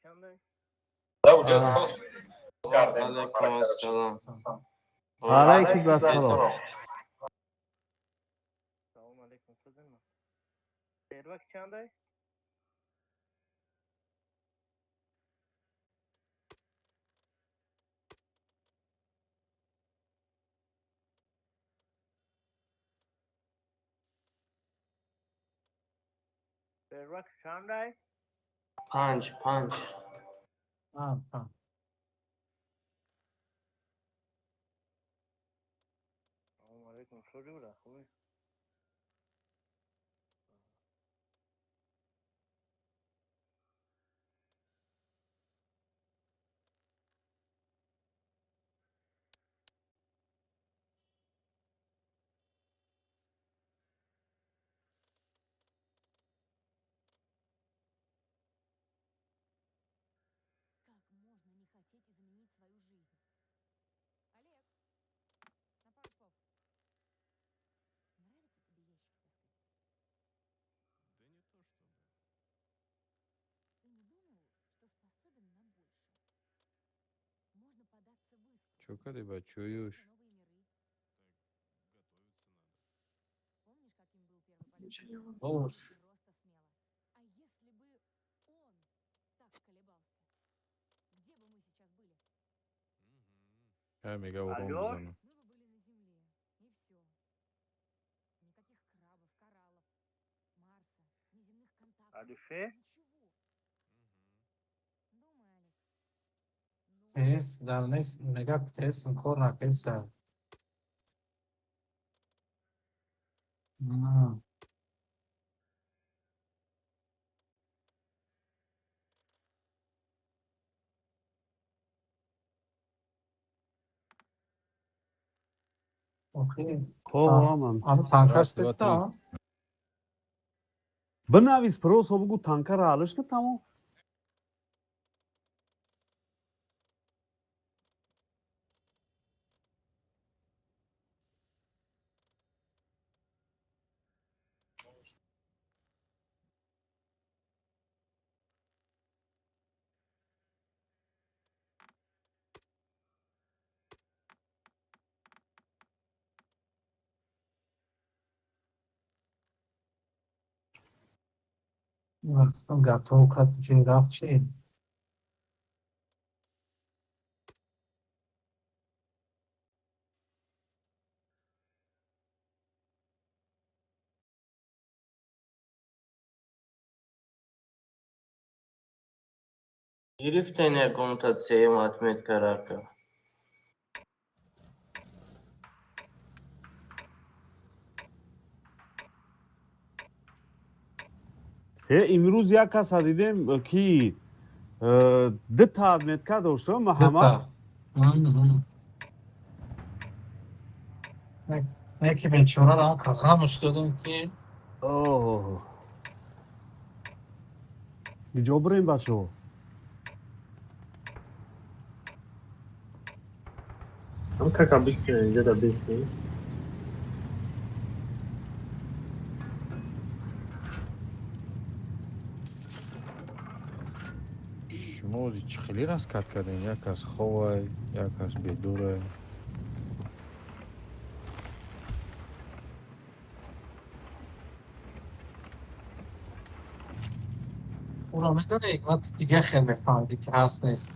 Чандай? Алейкум ассалом. Алейкум ассалом. Салом алейкум, худам. Сервак чандай? Сервак чандай? Панҷ, панҷ. Панҷ, панҷ. Салом алейкум, шуди буда, хубӣ? Как можно не хотеть изменить свою жизнь? Олег, на пару слов. Нравится тебе ящики таскать? Да не то чтобы. Ты не думал, что способен на большее? Можно податься в искру. Чё кади, бачоюш? Новые миры. Так, готовиться надо. Помнишь, каким был первый полет? Бош. Просто смело. А если бы он так колебался? Где бы мы сейчас были? Угу. Ҳа, мега ором Алло? бизанам. Мы бы были на Земле. И все. Никаких крабов, кораллов, Марса, неземных контактов. Алишер? Ничего. Угу. Думай, Алик. Думай. Тес дар нест, мега тесм кор накеса. Охи. Ховамам. Ами танкаш Раз, два, теста? Бинавис, просто бугу танкара алиш ки, тамом. Вақтам готов кард, ҷой рафт чи? Гирифтен ягонта сеюм отметка рака. Э, имрӯз як каса дидем, ки дута отметка дошта, Муҳаммад. Дута. Не ки бечора ам ғамш додем ки. Оҳ. Куҷо бирем, бачаҳо? Там как обычно, где-то бесит. Шумо ози чӣ хеле раскат кардем? Як кас ховай, як кас бедорай. Уро медонӣ, ман дига хел мефаҳмидӣ ки ҳаст нест.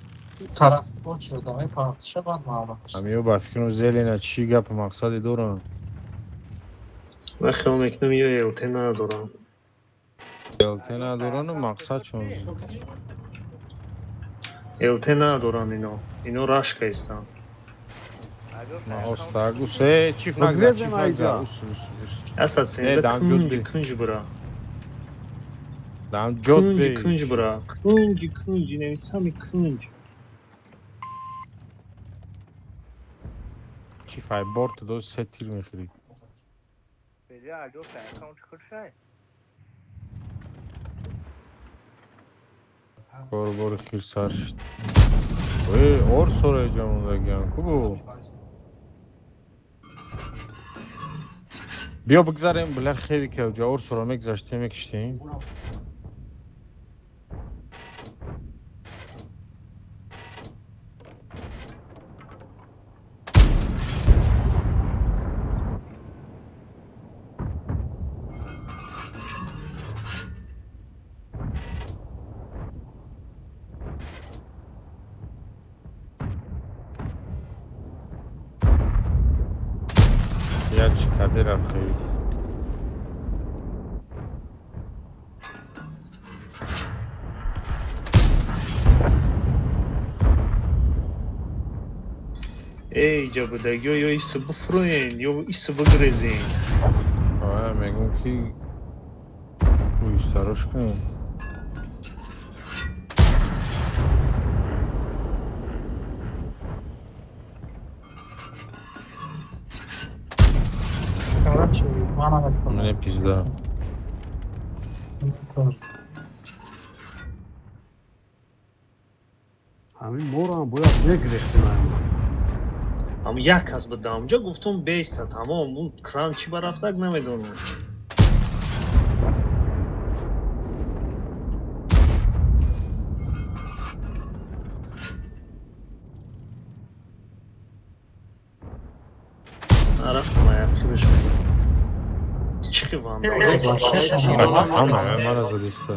Тараф бо шуда мепафтиша, баъд маълум мешавад. Ҳамиё ба фикрам зелена чӣ гапу мақсаде доранд. Ман хиёл мекунам, ё ЛТ надорам. ЛТ надорану мақсадшон. ЛТ надоранд ино. Ино рашка истанд. Остагус э чиф нагзар, чиф Бигрезем нагзар. айҷа. Ус, ус, ус. Асад Э, сенза дам ҷуд кунҷи бе. кунҷ бура. Дам ҷод Кунҷи бе. кунҷ бура. Кунҷи кунҷ нависами кунҷ. Чиф ай борту до се тир мехӯрӣ. Беҷа Алёша аккаунт худшай? Корубори хир сар шуд. Э, ор сора эҷа мондагиам кубу. Биё бигзарем, била хеви ки ҷа ор сора мегзаштем, мекиштем. Як чӣ карди рафт хеле. Эй, иҷа будагиё ё ису бифурӯен, ё ису бигрезен. Оя мегӯм ки ӯистарош кунем. Короче, ман наметавонам. Мне пизда. Тоже. Ҳамин моро ҳам бояд мегирехтем. Ам як кас буд дар онҷо, гуфтум беиста, тамом, ӯ кран чӣ ба рафтак намедонам. Рафтам аяқибаш. Чӣ хи вандал? Ҳама мара задиста.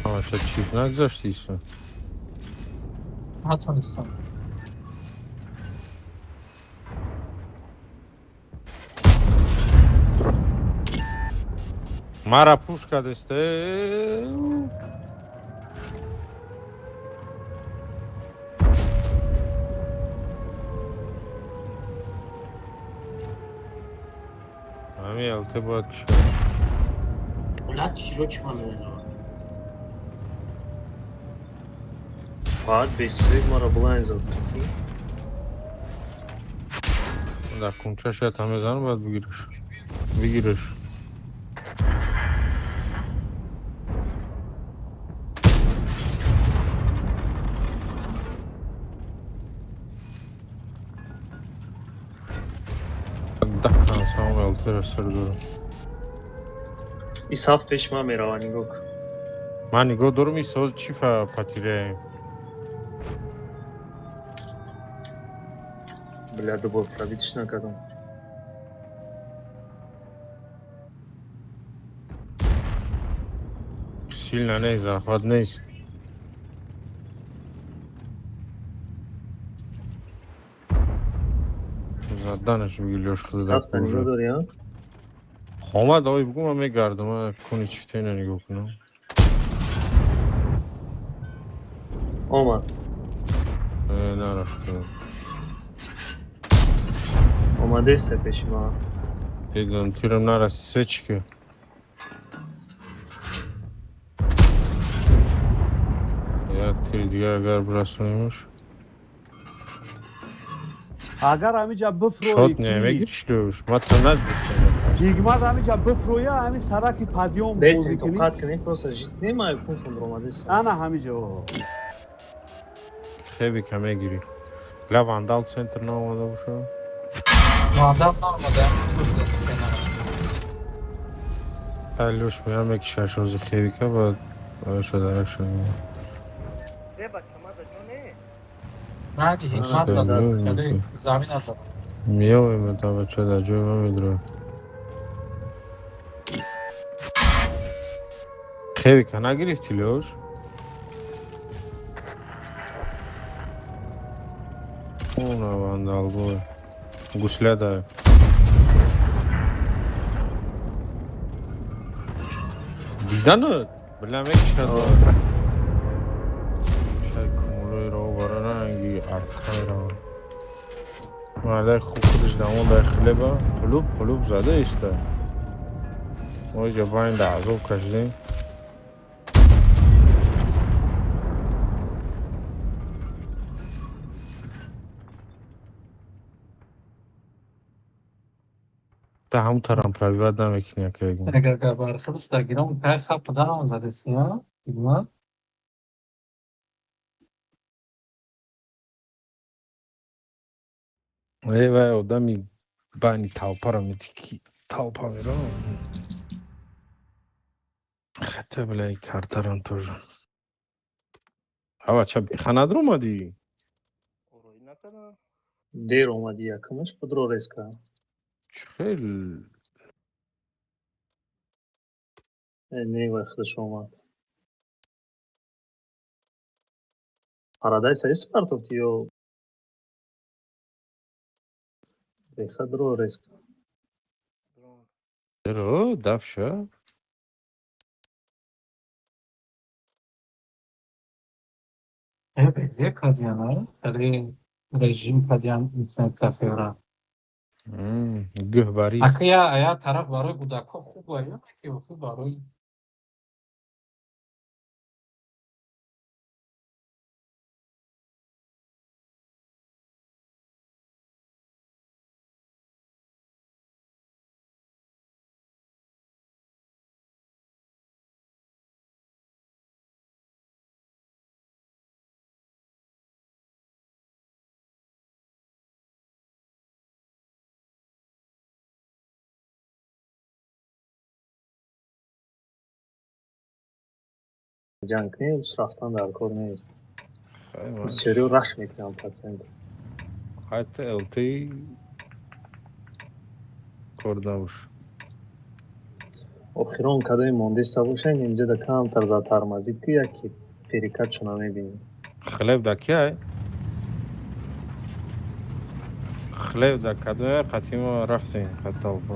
Ҳамаша чип нагузашти исо? Натонистам. Мара пуш кардеста. Ҳами алте бояд чӣ? Блядь, тиро чӣ ман намедонам. Баъд бесвет мара блайн зад, прикинь. Дар кунча шояд ҳам мезанам, бояд бигириш. Бигириш. Дакан сам алтера сар дорам. И саф пеш ман мерава, нигоҳ кун. Ман нигоҳ дорам, исо чӣ потеряем? Бля, дубор пробитиш накардам. Сильно не, захват нест. Заданаш бигир лёш худа дар Сафта нигоҳ кожа. дорӣ, а? Омад, ой, бугу ман мегардам, ман куни чифтаина нигоҳ кунам. Омад. Нарафтам. Омадеста пеши ман. Дидам, тирам нараси, свечки. Як тири дигар агар бирасонимаш. Агар ҳамиҷа бифурӯӣ Шот немегириш лёш? Ман та наздиктам. Ҳикмат ҳамиҷа бифурӯя, ҳамин сараки падиём бозӣ Бесен, кунӣ. тоқат кунӣ, просто жит кунӣ, ман куншон омадеста. Ана ҳамиҷа. Хебика мегирӣ. Ля вандал центр наомада боша. Вандал наомада, сена. Лёш меям мекишаш ҳозир хебика, баъд шадарак шуда. Э, бача, мада ҷоне. Раги ҳикмат зада, кале замин назад. Меоем та бача дар ҷои ман медурад. Хебика нагирифтӣ, Лёш? Уна вандал бой. Гусля дай. Диданат? Бля мекишад. Шай кумулои ро бара ранги артайро. Мардай хуб худаш дамон дар хлеба қулуб қулуб зада иста. Мо иҷа байн да азоб кашидем. Та ҳамун тарам пробивать намекунӣ ака ягон. Агар бар худаш дар гиром кай хап даром задеси, а? Ҳикмат? Эй вай одами байни толпаро мети ки толпа меравам. Хотя, бля, и картарам тоже. А бача беха надромадӣ? Ороӣ накардам. Дер омадӣ якумаш, худро рез кард. Чӣ хел? Не, вай худаш омад. Парадайс ҳест партофти ё бехадро реск? Дрон. Ро, дафша. Безе кадиян, хеле режим кадиян интернет кафера. Гӯҳбарӣ. Ака я тараф барои кӯдакҳо хуб ё ки хуб барои Ҷанг нест, рафтан дар кор нест. Хай, ман- Бисёриҳо рашк мекунанд патсиент. Ҳатто ЛТ кор набуш. Охирон кадоми мондеста бошанд, инҷо да камтар затармазид, ки яке перекатшо намебинӣ. Хлеб да киай? Хлеб да кадоя қатимо рафтем қаталпо.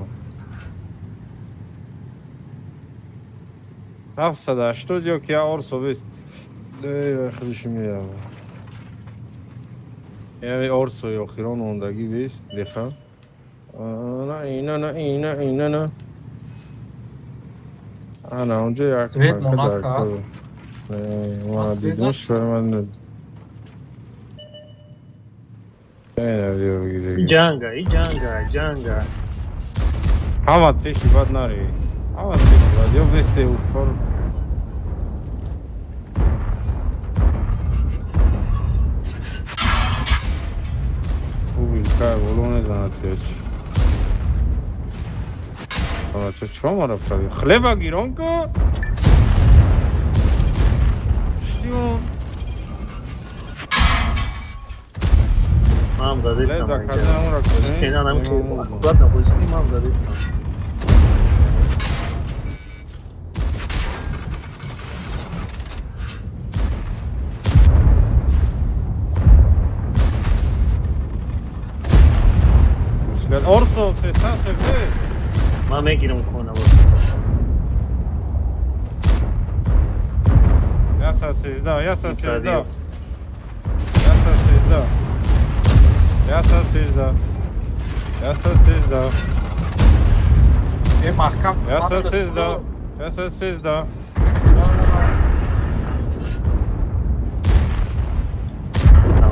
780 ё ки я орсо бест. Эй, худиш меява. Яъне орсои охирон мондагӣ бест, деха. На, ина, на, ина, ина, на. Ана, онҷо як Свет танка дар монака. кор. Не, ма Свет дидум, нашуд. шояд ман не биё бигир. Ҷанга, и ҷанга, ҷанга. Ҳамат пеши бад нари. Ҳамат пеши бад. Ё бесте упор. Ӯ вилкай боло мезанад ё чӣ? Чо чо мара прави? Хлеба гирон ку? Штимон. Ман Хлеб задестам. да кадам ра кунем. Ина нам ки аккуратно бозӣ кунӣ, ман задестам. Орсо 300 фе. Ман мегирам кона боз. Яса 13, яса 13. Яса 13. Яса 13. Яса 13. Е, маҳкам. Яса 13. Яса 13.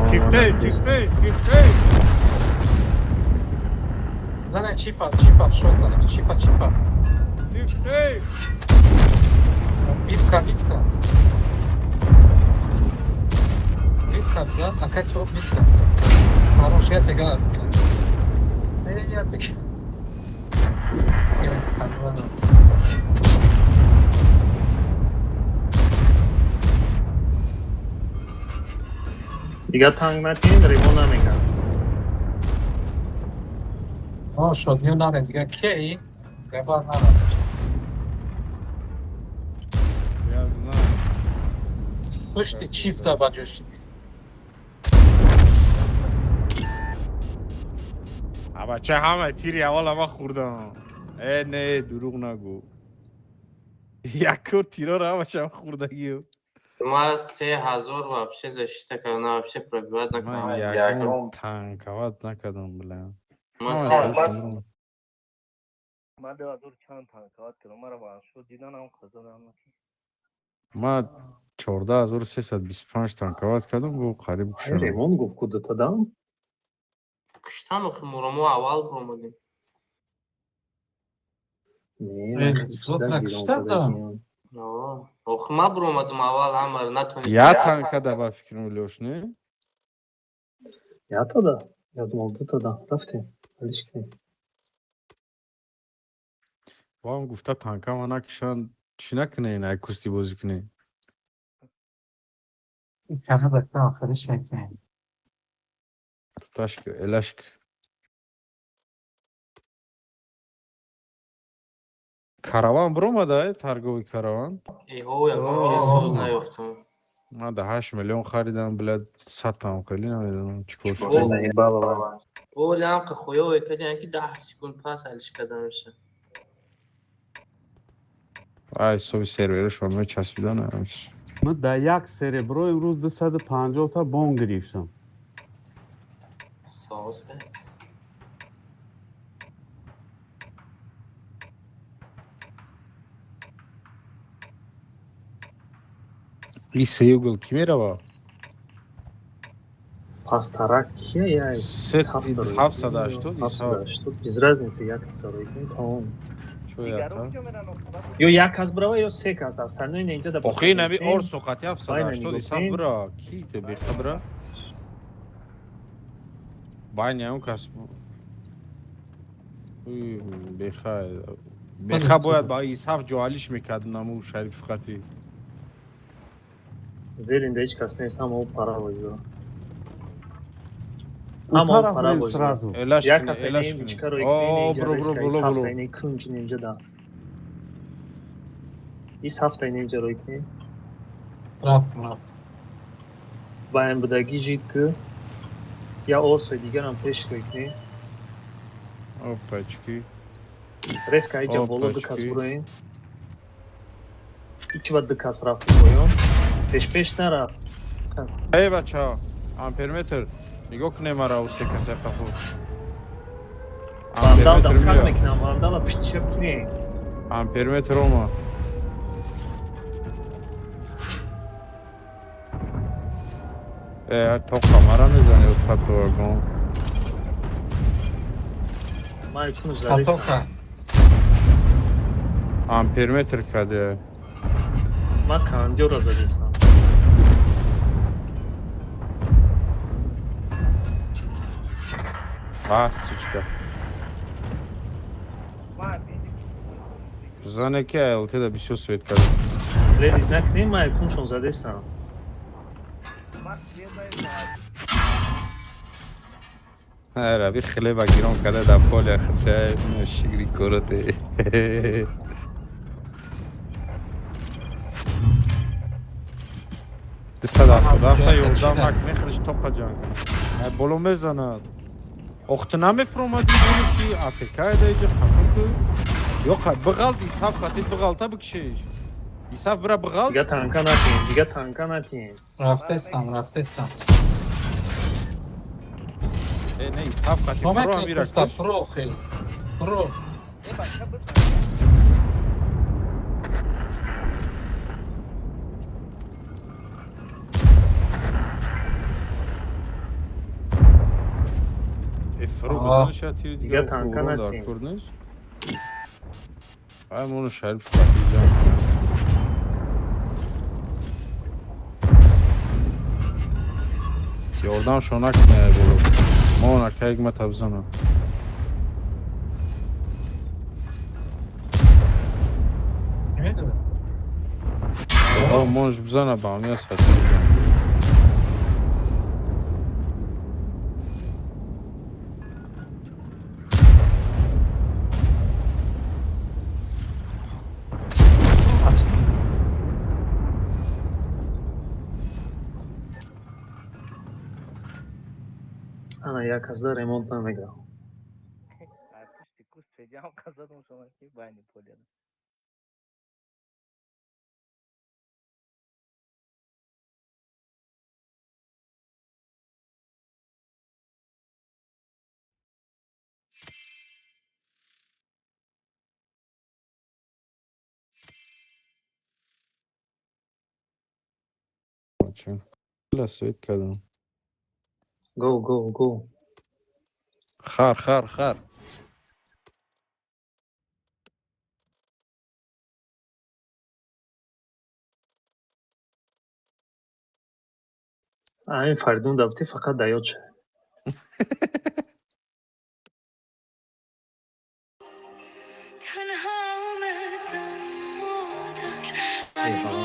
Чифтей, чифтей, чифтей. Зане чифа, чифа, шота, чифа, чифа. Чифтей. Битка, битка. Битка, за, акай суроб битка. Хорош, я тега битка. Е, я тега. Е, ханвана. Дига танк натиҳен, ремон намекард. О, шодниё нарен, дига кей? Габар нарен. Я знаю. Пушти чифта ба ҷоши. А бача ҳама тири аввал ама хӯрдам. Э, не, дурӯғ нагӯ. Якор тироро ҳамаша хӯрдагиё. Ма 3000 вообще защита кардам, вообще пробивать Ман накардам. ягон танковать накардам, бля. Ма Ҳама се тиро. Ман 2000 чанд танковать кардам, мара ваншот диданам хазанам. Ма 14,325 танковать кардам, бо қариб кушам. Ремон гуфт ку дутадам. Куштан охи моро, мо аввал буромадем. Не, Э, чизотра куштан да? О, охи ма буромадам аввал, ҳамаро натонистем. Я танка да ба фикрам лёш, не? Ятада. Я думал, дутада. Рафтем. Алиш кунем. Боам гуфта танкама накушанд, чӣ накунен, ай кусти бозӣ кунен. Канада ка охириш мекунем. Туташк, элашк. Караван биромада, торговый караван? Эҳо, ягон чиз соз наёфтам. Ман да 8 миллион харидам, блядь, саттам хеле намедонам чӣ кор шуд. Оли ҳам қа хуёве кардиан ки 10 секунд пас ҳалиш карда меша. Ай, ҳисоби серверашон мечаспидан. Ман дар як серебро имрӯз 250 та бон гирифтам. Соз. И сеюгл кӣ мерава? Пастарак кия я? 780. 780. Без разницы, як кас рой кунем, тамом. Дигаро куҷо меран охи? Ё як кас брава, ё се кас. Остальное инҷа да. Охи наби орсо қати 780 исаф бира. Ки те бехабра? Байни ҳам кас беха беха бояд ба исаф ҷоалиш мекард наму шариф қати. Зеринда ҳеҷ кас нест, ҳама ӯ пара вождора. У Ҳама ӯ тараф пара мерем вождора. сразу. Элаш Як кунӣ, кас элаш ини кунӣ. мичка рой О, кунӣ, инҷа бро, бро, резка боло, ис боло. ҳафта ини кунҷ инҷа да. Ис ҳафта ини инҷа рой кунӣ. Рафтам, рафтам. Баем будагӣ жид ки я орсои дигарам пеш рой кунӣ. Опачки. Резка иҷа боло ду кас Опачки. буроем. Ичи ба ду кас рафт поён. Пеш пеш нарафт. Эй, бачаҳо, амперметр нигоҳ кунем мара у се каса қафо. Вандал Амперметр дам как меояд. мекунам, вандала пишти шаб кунӣ. Амперметр ома. Э, тоқа мара мезани ё татуагон. Ман куну зариф. Катока. Амперметр каде. Ман кандиёра задистам. А, сучка. Зане ки АЛТ да бисёр свет кард. Лезид накунӣ, ман куншон задистам. Ара, би хлеба гирон карда дар поля хача шигри короте. 277 ёрдам накунӣ, хелиш тоқа ҷанг кунад. Ай, боло мезанад. Ох, ту намефуромадӣ ки африкая да иҷа хафа ку? Ё бағалт исаф хатид бағалта бикшиш. Исаф бира бағалт. Дига танка натиҳем, дига танка натиҳем. Рафтестам, рафтестам. Э, не, исаф хатид Шумо фуро мекунед амира уста, куш. фуро охи. Фуро. Э, фуро Аа. бизана шояд тири Дига дига танка урон дар натиҳем. кор нест. Ай, моно шариф хатид ҷанг кунад. Ёрдамшон накунӣ, ай боло. Мо накаек ма табзана. Намедонам. О, можеш бизана ба ҳамия сатир ҷанг. Ана як кас да ремонт намега. Пушти куст феҷам қазадам шума ки байни поля. Ла свет кардам. Go, go, go. Хар, хар, хар. Айн Фаридун дабти фақат даёд ша. تنها آمدم مادر Эҳа.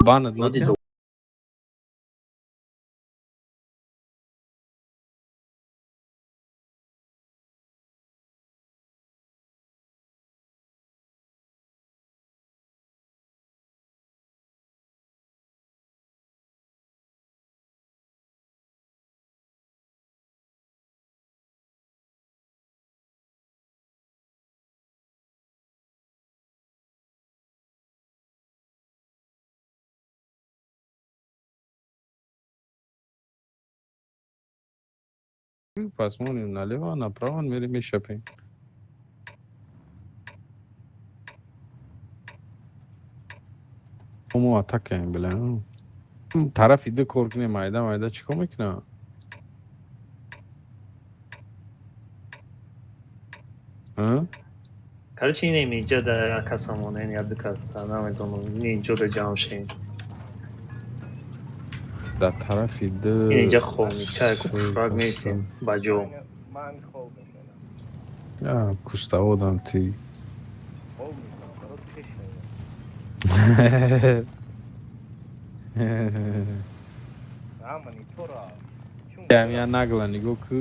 Банат Ёди натиҳам. Посмотрим налево, направо, мерем мешапем. Мо атакаем, бля. Тарафи ду кор кунем, майда майда чӣ кор мекунам? Короче, инем инҷа да акасамон, ин я ду кас, намедонам, ин инҷо да ҷамъ шем. Дар тарафи ду. Ин инҷа хомича, ку хушрак нестем ба ҷо. Ман хоб мекунам. Куставодам ти. Хоб мекунам, барот пеш меоям. Ҳамани тора. Я нагла нигоҳ ку.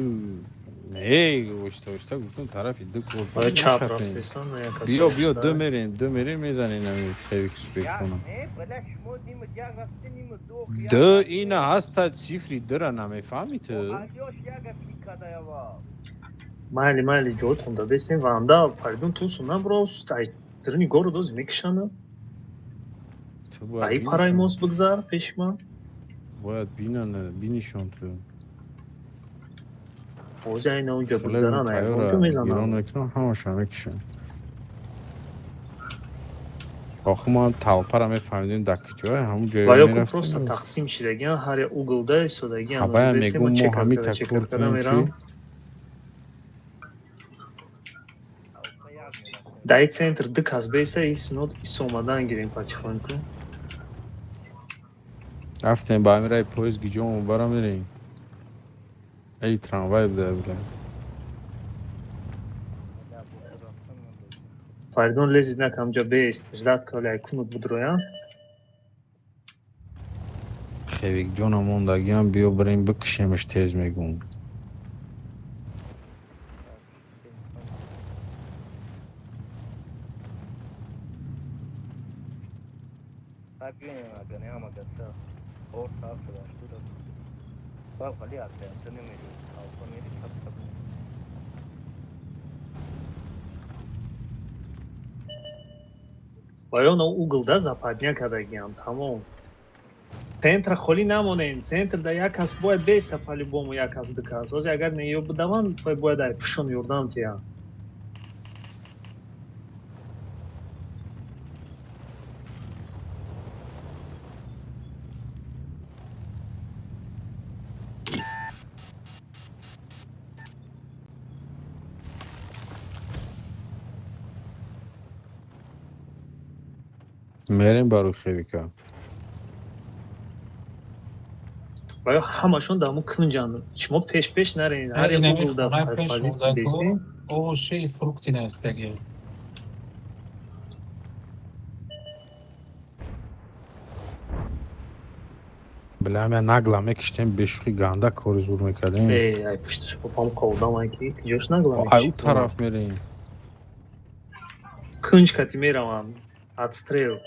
Эй, ошта ошта гуфтам тарафи ду кор. Оё чап рафтесан, я кас. Биё, биё, ду мерем, ду мерем, мезанем ами хевик успех кунам. Ду ина ҳаста, цифри дура намефаҳми ту? Майли, майли, ҷотон да бесем ванда Фаридун тусу наброс, ай трини гору дози мекишана. Ай парай мост бигзар пеши ман. Бояд бинана, бинишон ту. Ози айна унҷа бигзаран, ай унҷа мезанам. Мекунам, ҳамаша мекишам. Охи мо ҳам талпара мефаҳмидем дар куҷое, ҳамун ҷое Ва ё ку просто тақсим шидагиан, ҳар як углда истодагиан. Ҳабая мегум, мо ҳами такрор кунем чӣ? Дар ин центр ду кас беса, иснод исомадан гирем потихоньку. Рафтем ба ҳамин раи поезд гиҷомо бара мерем. Эй, трамвай буда, бля. Фаридун лезид накам ҷа бест, ждат кали ай кунут будроян. Хевик ҷона мондагиам, биё бирем бикушемаш, тез мегум. Ва ё на углда западня кардагиам, тамом. Центра холӣ намонем, центр да як кас бояд беста по-любому, як кас, ду кас. Ози агар не ё будаван, той бояд ай пушон ёрдам тиям. Мерем барои хевика. Ва ё ҳамашон дар ҳамун кунҷанд. Шумо пеш пеш нарен, ҳар як Инами углда хонаи пеш позитсия мондаку бестем. овоши фрукти навистагӣ. Бля, ҳамя нагла мекиштем, бешӯхӣ ганда кори зур мекардем. Эй, ай пушташ попам ковдам, ай ки ҷош нагла Ай ӯ мекишт. тараф мерем. Кунҷ кати мераванд. Отстрел.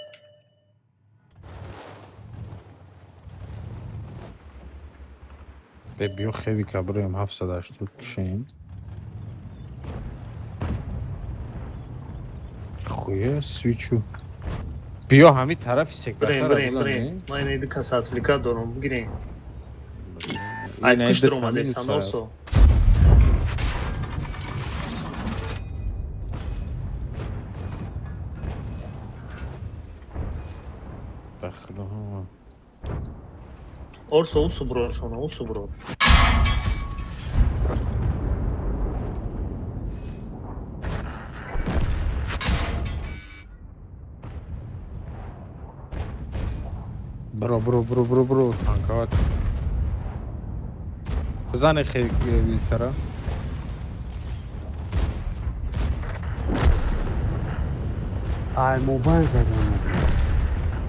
Бе, биё хевика бироем, 780 кишем. Хуя свичу. Биё ҳами тарафи Бирем, секрасара бирем, бирем. бизанем. Ман ина ду кас отвлекат дорам, бигирем. Ай Ина пушт ду омадесан, минуса. Орсо. Дахло ҳама. Орсо, усу бро, шона, усу бро. Бро, бро, бро, бро, бро, танковат. Бизане хевитара. Ай мобайл задам.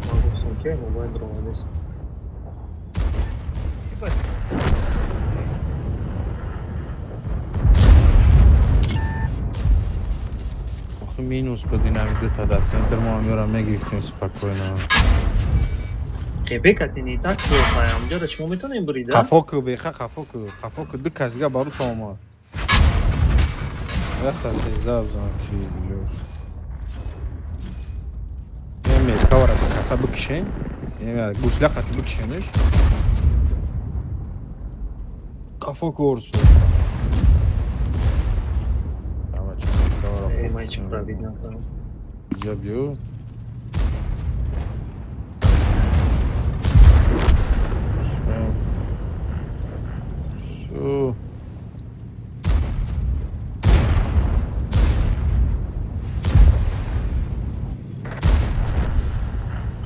Ман гуфтам ки мобайл ромадест. Охи минус буд ин ҳами дута дар центр, мо ҳамёра мегирифтем спокойно. Қебе кати не так плохо, амҷара шумо метавонем бурида? Қафо ку, беха, қафо ку, қафо ку, ду кас дига бару то омад. Яса сездаҳ бизан ки билё. Мекавара каса бикишем. Гусля қати бикишемш. Қафо ку, Орсо. Ман ҳеч пробить накардам. Иҷа биё. Всё.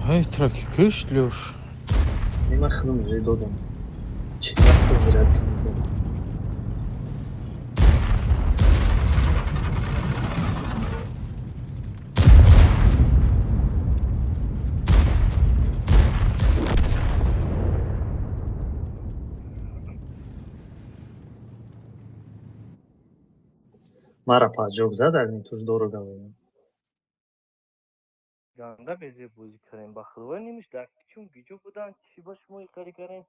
Ай, траки кушт, Лёш. Не, ман худам уже додам. Чи вақта зарядка додам. Мара поджог зад, ин туш дорого мегӯям. Ганда безеб бозӣ кардем. Ба худовай немиш дар чун гиҷо буданд, чӣ ба шумо икари кардем?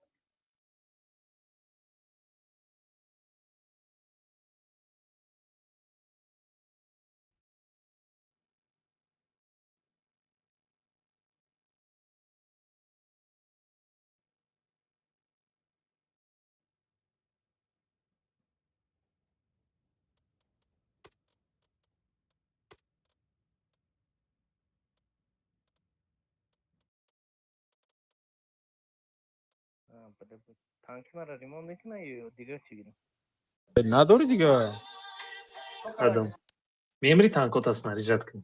Танки мара ремонт мекунад ё дигар чӣ гирам? Надори дига? Адам. Мемри танкота снаряжать кун.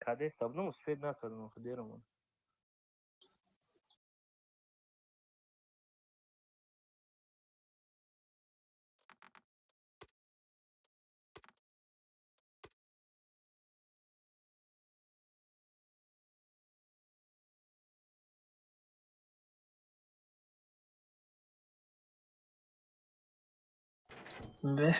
Кадеста будам, успеть накардам, охи дерам. Бе.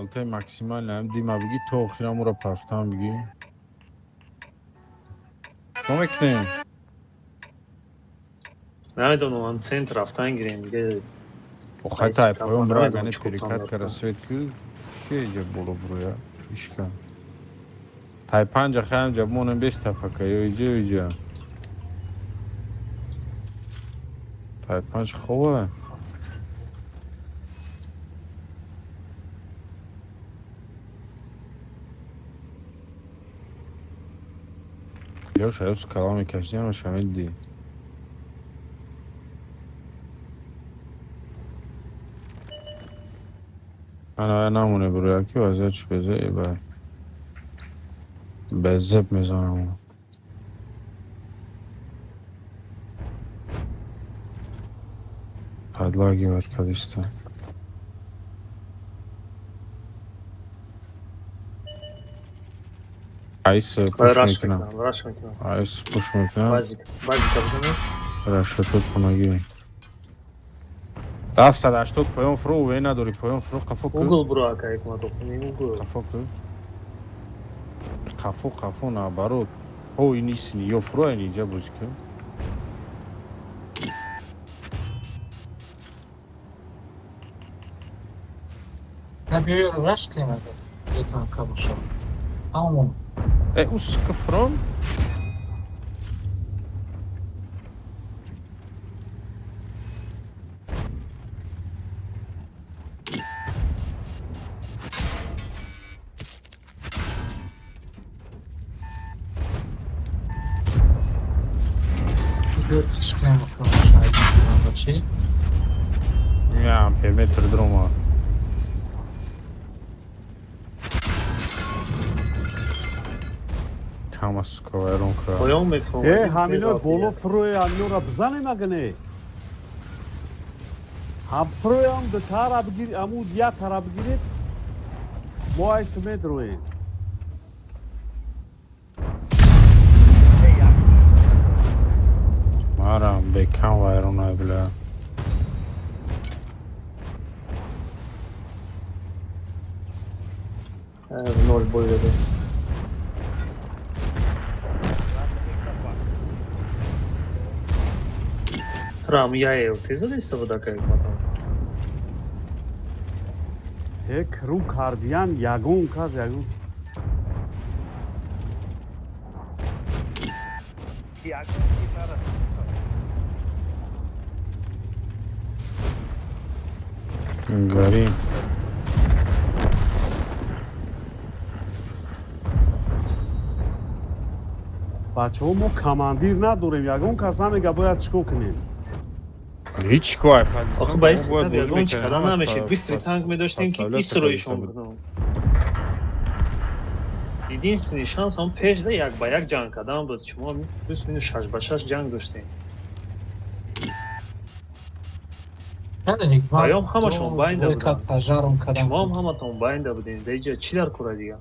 ЛТ максимально ҳам дима бигӣ, то охирам ӯро пафтам бигӣ. Чӣ мекунем? Намедонам, ам центр рафтан гирем дига. Охай тай поён бира, Намедонам агане чӣ кор перекат там кара рафтан. свет ку ки иҷа боло буроя ишка. Тай панҷа хаям ҷа монем бес тапака ё иҷа ё иҷа. Тай панҷ хова. Лёша, ё скала мекашидем, шамидди. Ана намоне буроя ки вазият чӣ безе ба. Безеб мезанам. Подлагивать кадиста. Айс пуш Раш мекунам. мекунам, раш мекунам. Айс пуш мекунам. Базик, базика бизанем. Расшатот хонагӣ. 780 поён фурӯ, ве надори поён фурӯ, қафо ку. Угол буро ака ҳикмат охуни угол. Қафо ку. Қафо, қафо наоборот. О, ин исни ё фурӯ ин иҷа бозӣ ку. На биёё раш кунем агар ё танка бошад. Ҳамон. Э, ус ка фурон? Биё раш кунем бошад. Чӣ? Я амперметр дрома. Кама сука вайрон кард. Поён мефурам. Э, ҳамино боло фурӯи ҳаминора бизанем агане. Ҳам фурӯям ду тара бигир, аму як тара бигиред. Мо айс медроем. Марам бекам вайрон ай бля. В ноль бой веду. Рам, я ЛТ задействовал, да, как потом? Э, круг кардиян, ягон кас, ягон. Ягон чиз нарасид. Горим. Бачаҳо, мо командир надорем, ягон кас намега, бояд чӣ кор кунем? Ҳеҷ кор. Охи ба ин сетап ягон чӣ карда намешед. Быстрый танк медоштем, ки исроишон кунам. Единственный шанс ҳам пеш да як ба як ҷанг кардан буд. Шумо плюс минус шаш ба шаш ҷанг доштем. Паём ҳамашон байнда буданд. Пожаром кардам. Шумоам ҳаматон байнда будем. Да иҷа чӣ дар кора дига?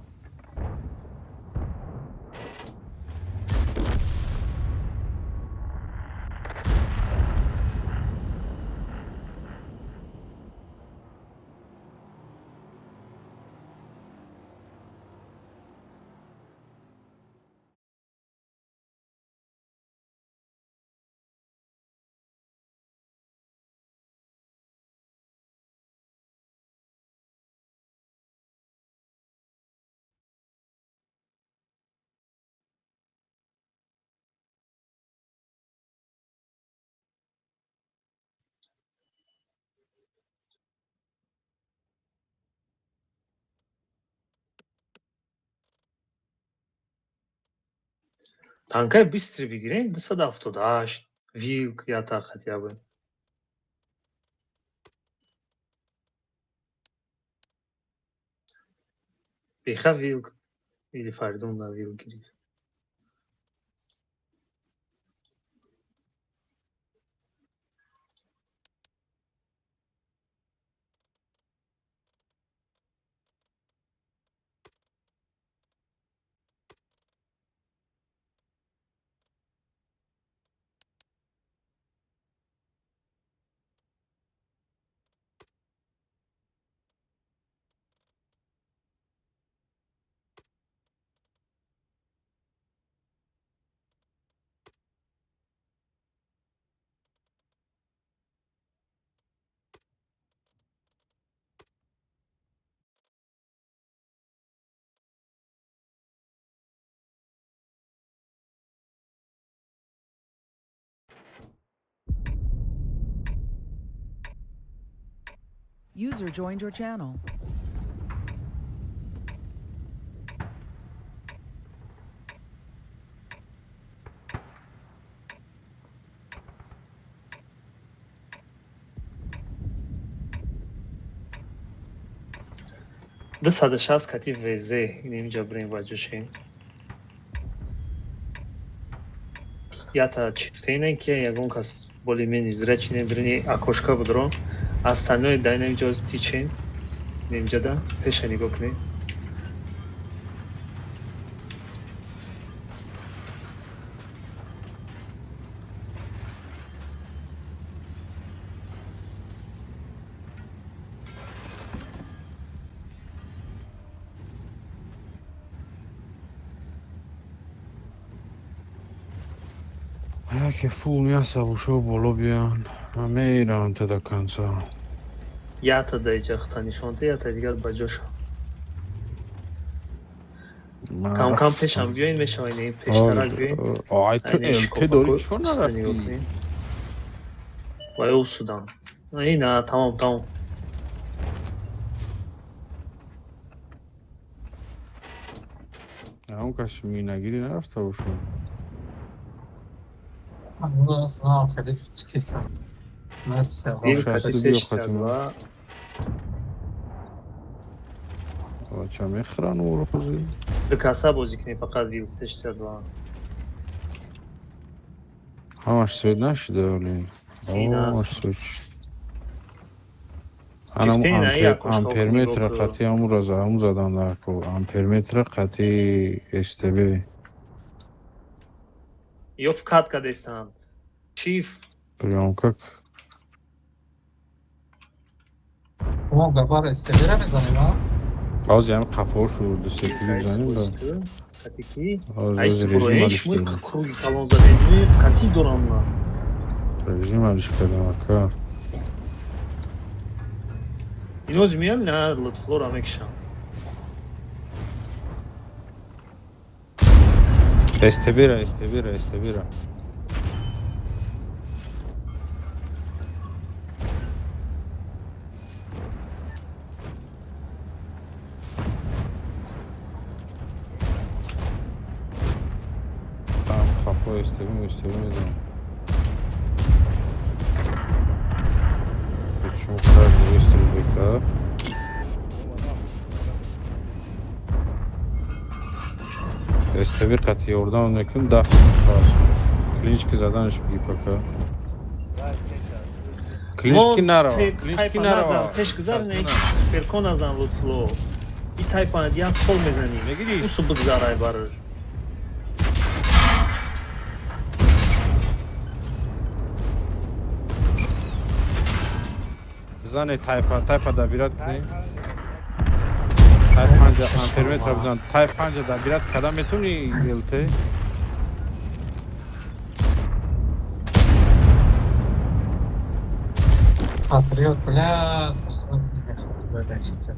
Танкаи быстрый бигирен, 278 вилк ята хотя бы. Беха вилк или Фаридун на вилк гирифт. User joined your channel. 260 кати ВЗ инҷа бирем ба ҷошем. Ята чифтейне ки ягон кас более-менее зрячий не бирини окошка будро. Остальное дар инҷо тичен. Инҷа да пеша нигоҳ кунед. Яке фул мяса бошо, боло биён, ман мерам та до конца. Ята да иҷа хта нишонта, ята дигар ба ҷоша. Кам кам пешам биёин, мешава ин пештарак биёин. Ай, ту ЛТ дорӣ, чо нарафтӣ? Вай усудан. Ина, тамом, тамом. Он кас минагирӣ нарафта бошад. Знам, хеле кисам. Вилка Шасту биё, хатима. Ча мехӯран урӯзи? Ду каса бозӣ кунем, фақат вилк 62. Ҳамаш свет нашида, вале ҳамаш свет шуд. Анам амперметра қати ҳамура ҳаму задан дар ко амперметра қати СТБ. Ё вкат кадестанд. Чиф. Прям как Мо гапар СТБ-ра мезанем, а? Ҳозир ҳами қафошу дусекунди бизанем ба. Кати ки? Айс режим круги калон задем, кати дорам на. Режим алиш кардам, ака. Инози меям, на Лутфуллоро мекишам. СТБ-ра, СТБ-ра, СТБ-ра. Там хафо СТБ, СТБ мезанам. Почему каждый выстрел БК? СТБ қати ёрдам мекун, 10 пас. Клинички заданаш биги пока. Клинички нарава, клинички нарава. Пеш гузар не, перко назан, Лутфулло. И тайпа як сол мезанӣ. Мегириш? Усу бигзарай бараш. Бизане тайпа, тайпа добирать кунем. Тай панҷа амперметра бизан. Тай панҷа добирать када метуни ЛТ? Патриот, бля, мехоҳад бибахшите.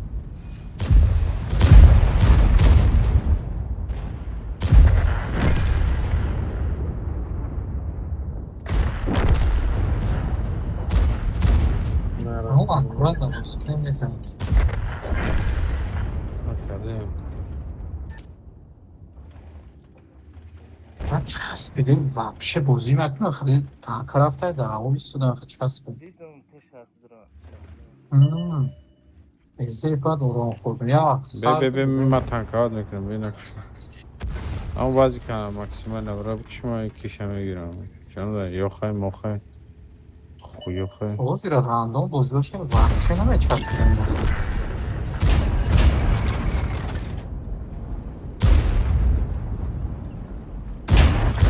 Ну, аккуратно, мусикӣ мезанед. Кардем. Ман часпидем, вообще бозӣ накунам, хеле танка рафта даъво истодам, хеле часпид. Дидам, пеш аз дра. Эзе баъд ором хӯрдем. Як вақт Бе сар бе бе, ман танкават мекунам, бе накш. Ама баъзи кана максимально бра бикшма киша мегирам. Чанда ёхай мохай. Хуёхай. Ҳозира рандом бозӣ доштем, вообще намечаспидем бозӣ.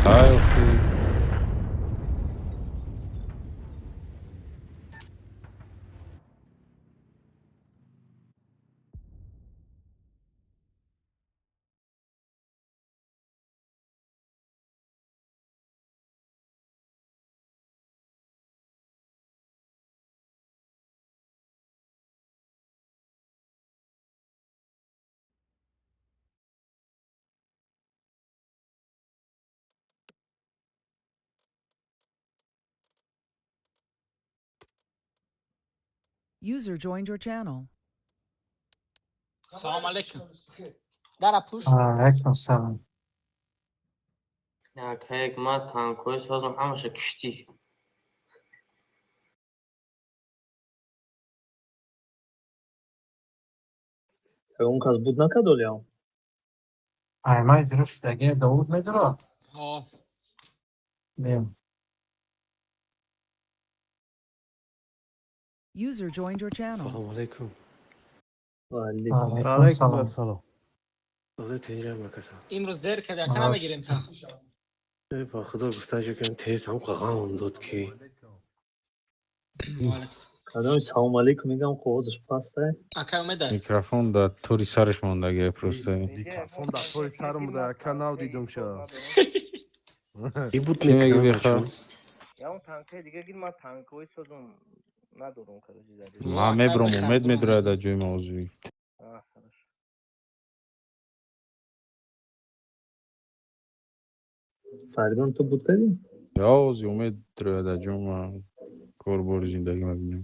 Ай охи. User joined your channel. Салом алейкум. Дара пуш. Алайкум салом. Як ма танкҳои созам, ҳамаша киштӣ. Он кас буд накард олиам? Ай, ман иҷро шудагӣ Давуд медурад? Ҳо. Бем. User joined your channel. Салом алейкум. Ва алейкум. Алайкум Алайкум салом. ассалом. Ода тенҷа макаса. Имрӯз дер кард, яка намегирем та. Э, ба худо гуфта шукам тез ҳам қағам дод ки. Ва алейкум. Кадоми салом алейкум мегам, овозаш паста. Акай омеда. Микрофон дар тори сараш мондагия просто. Микрофон дар тори сарам буда, ака, нав дидум ша. Ки буд Ки меги мекунам беха? бачо? Ягон танкаи дига гир, ман танкҳои созум надорум, короче, зади. Ман мебурам, Умед медурад дар ҷои мавзӯӣ. А, хорошо. Фаридун, ту буд кардӣ? Я ози Умед дурояд дар ҷои ман корбори зиндагӣ мебинам.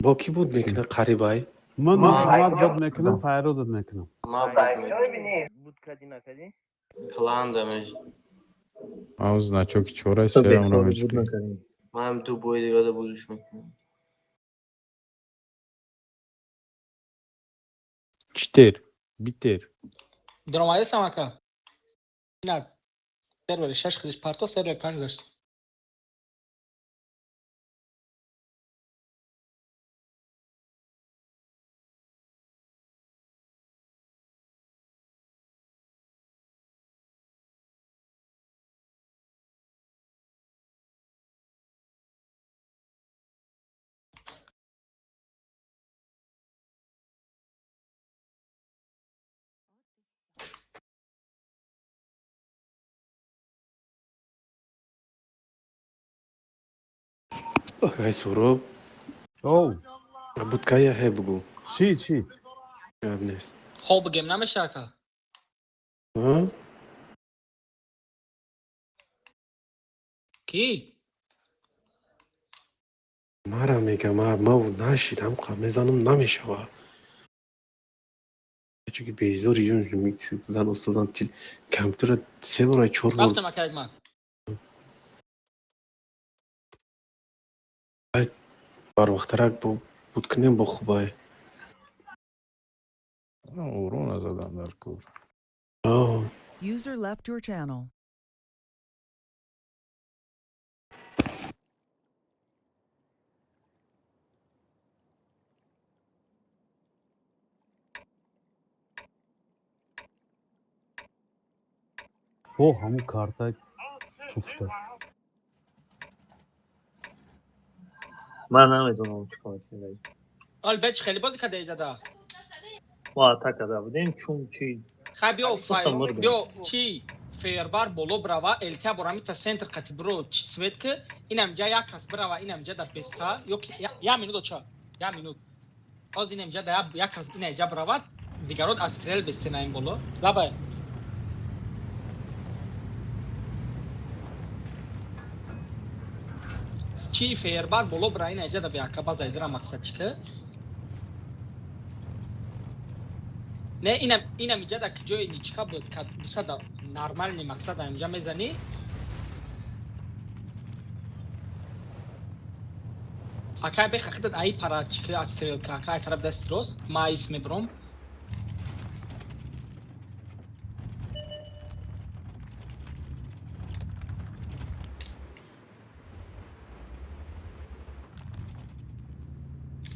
Бо ки буд мекуна қарибай? Ман Ман- ман буд мекунам, файрудат мекунам. Ма буд мекунам. Буд кадӣ, накадӣ? Кланда меж. Ман значоки чорай Ту серамро бехори буд мечкунам. накардӣ. Маам ду бои дигада будуш мекунам. Читер, битер. Даромадесам, ака. На. Сервери 6 хидиш парто, сервери 5 дошт. Акай Суроб. Оу. Буд кая ҳе бугӯ. Чӣ, чӣ? Гап нест. Хоб бигем намеша, ака? А? Кӣ? Мара мегам, ма нашидам, қа мезанам, намешава. Чунки безори зан устодан компютера се бора, чор бор. Рафтам, ака Ҳикмат. Барвақтарак буд кунем, бо хубай. Урона задан дар кор. User left your channel. О, ҳамун карта туфта. Ман намедонам чӣ кор кунем. Ол беч хеле бозӣ карда иҷада. Мо атака карда будем, чун чи Хай, биё. Хусусан мурдем. Биё, чи фейербар боло брава, элтия борамита центр қати биро, чи свет ки инамҷа як кас бирава, инамҷа да беста ё ки як минут, оча, як минут. Ҳозир инамҷа да як кас инаҷа биравад, дигарот аз стрел бестена ин боло. Лабай. Чи фейербар боло бира, инаҷа да бияка база изра мақсад чи ки? Не, инам иҷа да ки ҷои ничка буд, ка дусада нормальный мақсад инҷа мезанӣ. Акай беха хидат аи пара чи ки аз стрелка, акай тараф дасти рост, ма ис мебуром.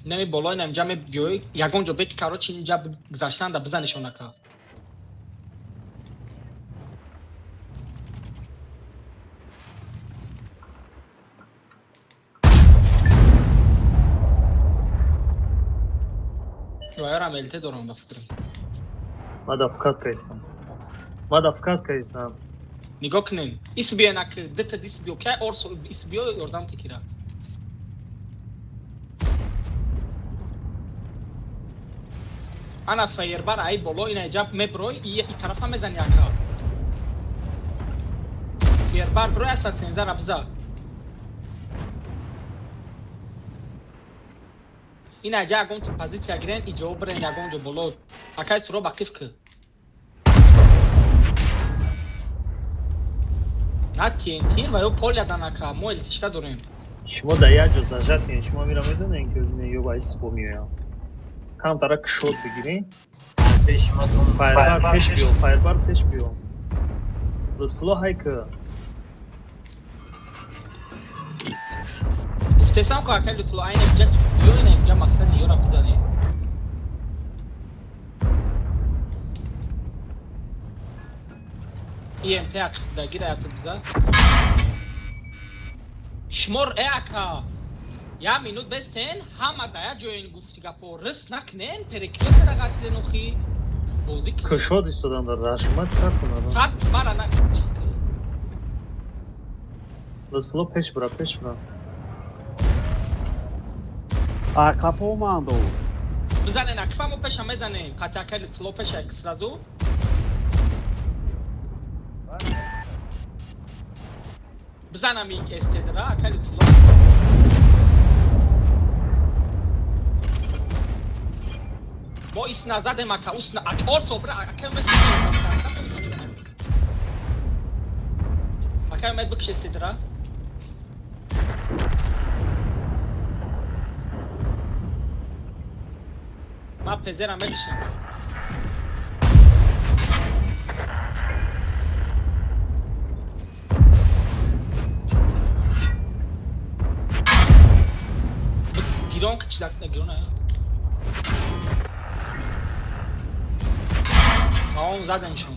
Нами боло инам ҷа мебиёй, ягон ҷо беки, короче, инҷа гузаштан да бизанишон, ака. Ваёрам ЛТ дорам, ба фикрам. Ма да вкатка истам. Ма да вкатка истам. Нигоҳ кунем. Ис биёен, ак дта дис биё, кай орсо ис биё, ёрдам текира. Ана фейербар ай боло ина ҷаб меброй, и тарафа мезани, ака. Фейербар брой, аса цензара биза. Ина ҷа ягон ту позиция гирен, иҷо бирен ягон ҷо боло. Акай суро ба қиф ки. На ТНТ ва ё полядан, ака, мо элтишка дорем. Шумо дар як ҷо зажатен, шумо мира медонем ки ё ба исбо меоям. Камтара кушод бигирем. Пеши ма дом. Фаербар пеш биё, фаербар пеш биё. Лутфулло ҳай ки. Гуфтесам ко, акай Лутфулло, айна ҷа биё, ина ҷа мақсад ёра бизанӣ. ИМТ ақидагира яту биза. Шумор э ака. Я минут бестен, ҳама да як ҷоен, гуфти гапо рис накунен, перекрестера ғатиден охи. Бозӣ кунен. Кушод истодан дар рашмат сар кунад. Сар бара на. Лутфулло пеш бура, пеш бура. А қафо мандо. Бизанен, акфа мо пеша мезанем. Қати акай Лутфулло пеша сразу. Бизанам ик эстедра, акай Лутфулло. Мо ис назадем, ака, ус на орсо бра, акай умед. Акай умед, бикш эстедра. Ма пезера мекишам. Гирон кичилак гирон ая. Тамом, задемшон.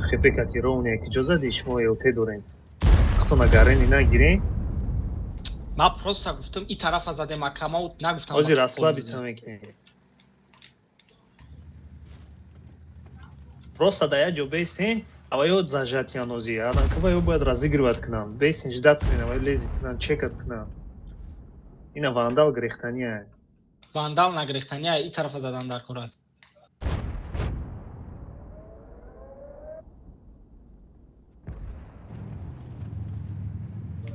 Хепе кати ровне ки ҷо зади, шумо ЛТ дорем. Худтона гарени нагирем. Ма просто гуфтам и тарафа задем, ака, ма нагуфтам. Ҳозир расслабиться мекунем. Просто да як ҷо бестем. Аваё зажатиян ози, аданка ваё бояд разыгрывать кунанд. Бесин ждать кунен, аваё лезить кунанд, чекат кунанд. Ина вандал гирехтания. Вандал нагирехтания, и тарафа задан дар кора.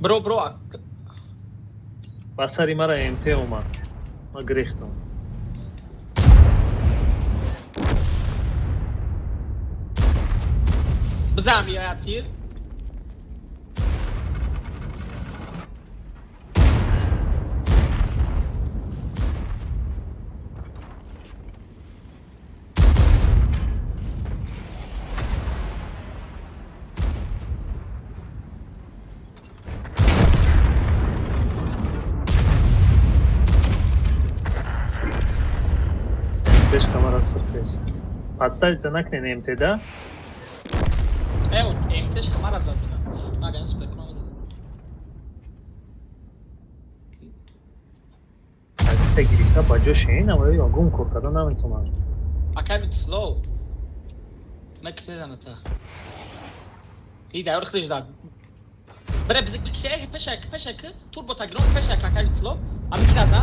Бро, бро. Ба сари мара МТ омад. Ма гирехтам. Бизан биёяд тир. МТш камара сирпес. Подставиться накунен МТ, да? МТш камара зад буда. Мага супер кунам зад. Позиция гирифта ба ҷо шен, аваё ягон кор карда наметавонанд. Акай бит флоу. Ма киседам та. И давр хлиш дад. Бре бизик бикше пешак пешак турбо тагрон пешак акай бит флоу. Ами кида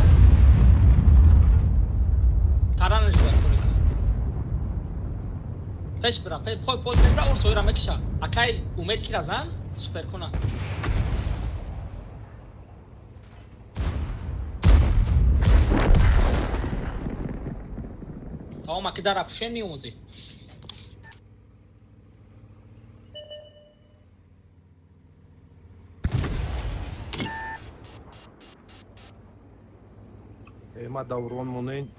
таранаш зад корика. Пеш бира, пеш пой пой пеш бира, урсойра мекиша. Акай умед кира зан, супер куна. Тамом, аки дар апшен меомӯзӣ. Ма даврон монен.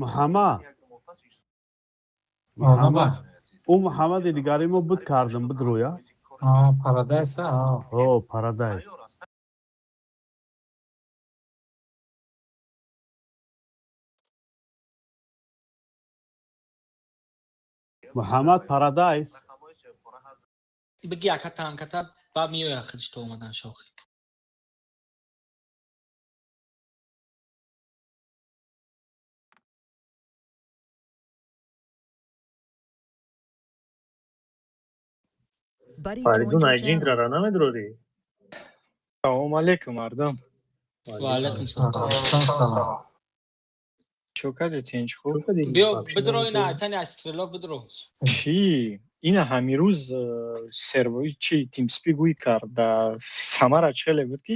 Муҳаммад, Муҳаммад, ӯ Муҳаммади дигари мо буд кардам бидроя. Парадайс, о, Парадайс. Муҳаммад Парадайс. Биги ака танката ба миёя хидиш то омадан шохи. Фаридун айҷинтрара намедурорӣ? Салому алейкум, мардум. Ва алайкум салом. Чо кардед, тинч хуб? Биё бидро ина тани аз стрелок бидро. Чӣ? Ина ҳамин рӯз сервои чи TeamSpeak гӯй кард да Самара чӣ хеле буд ки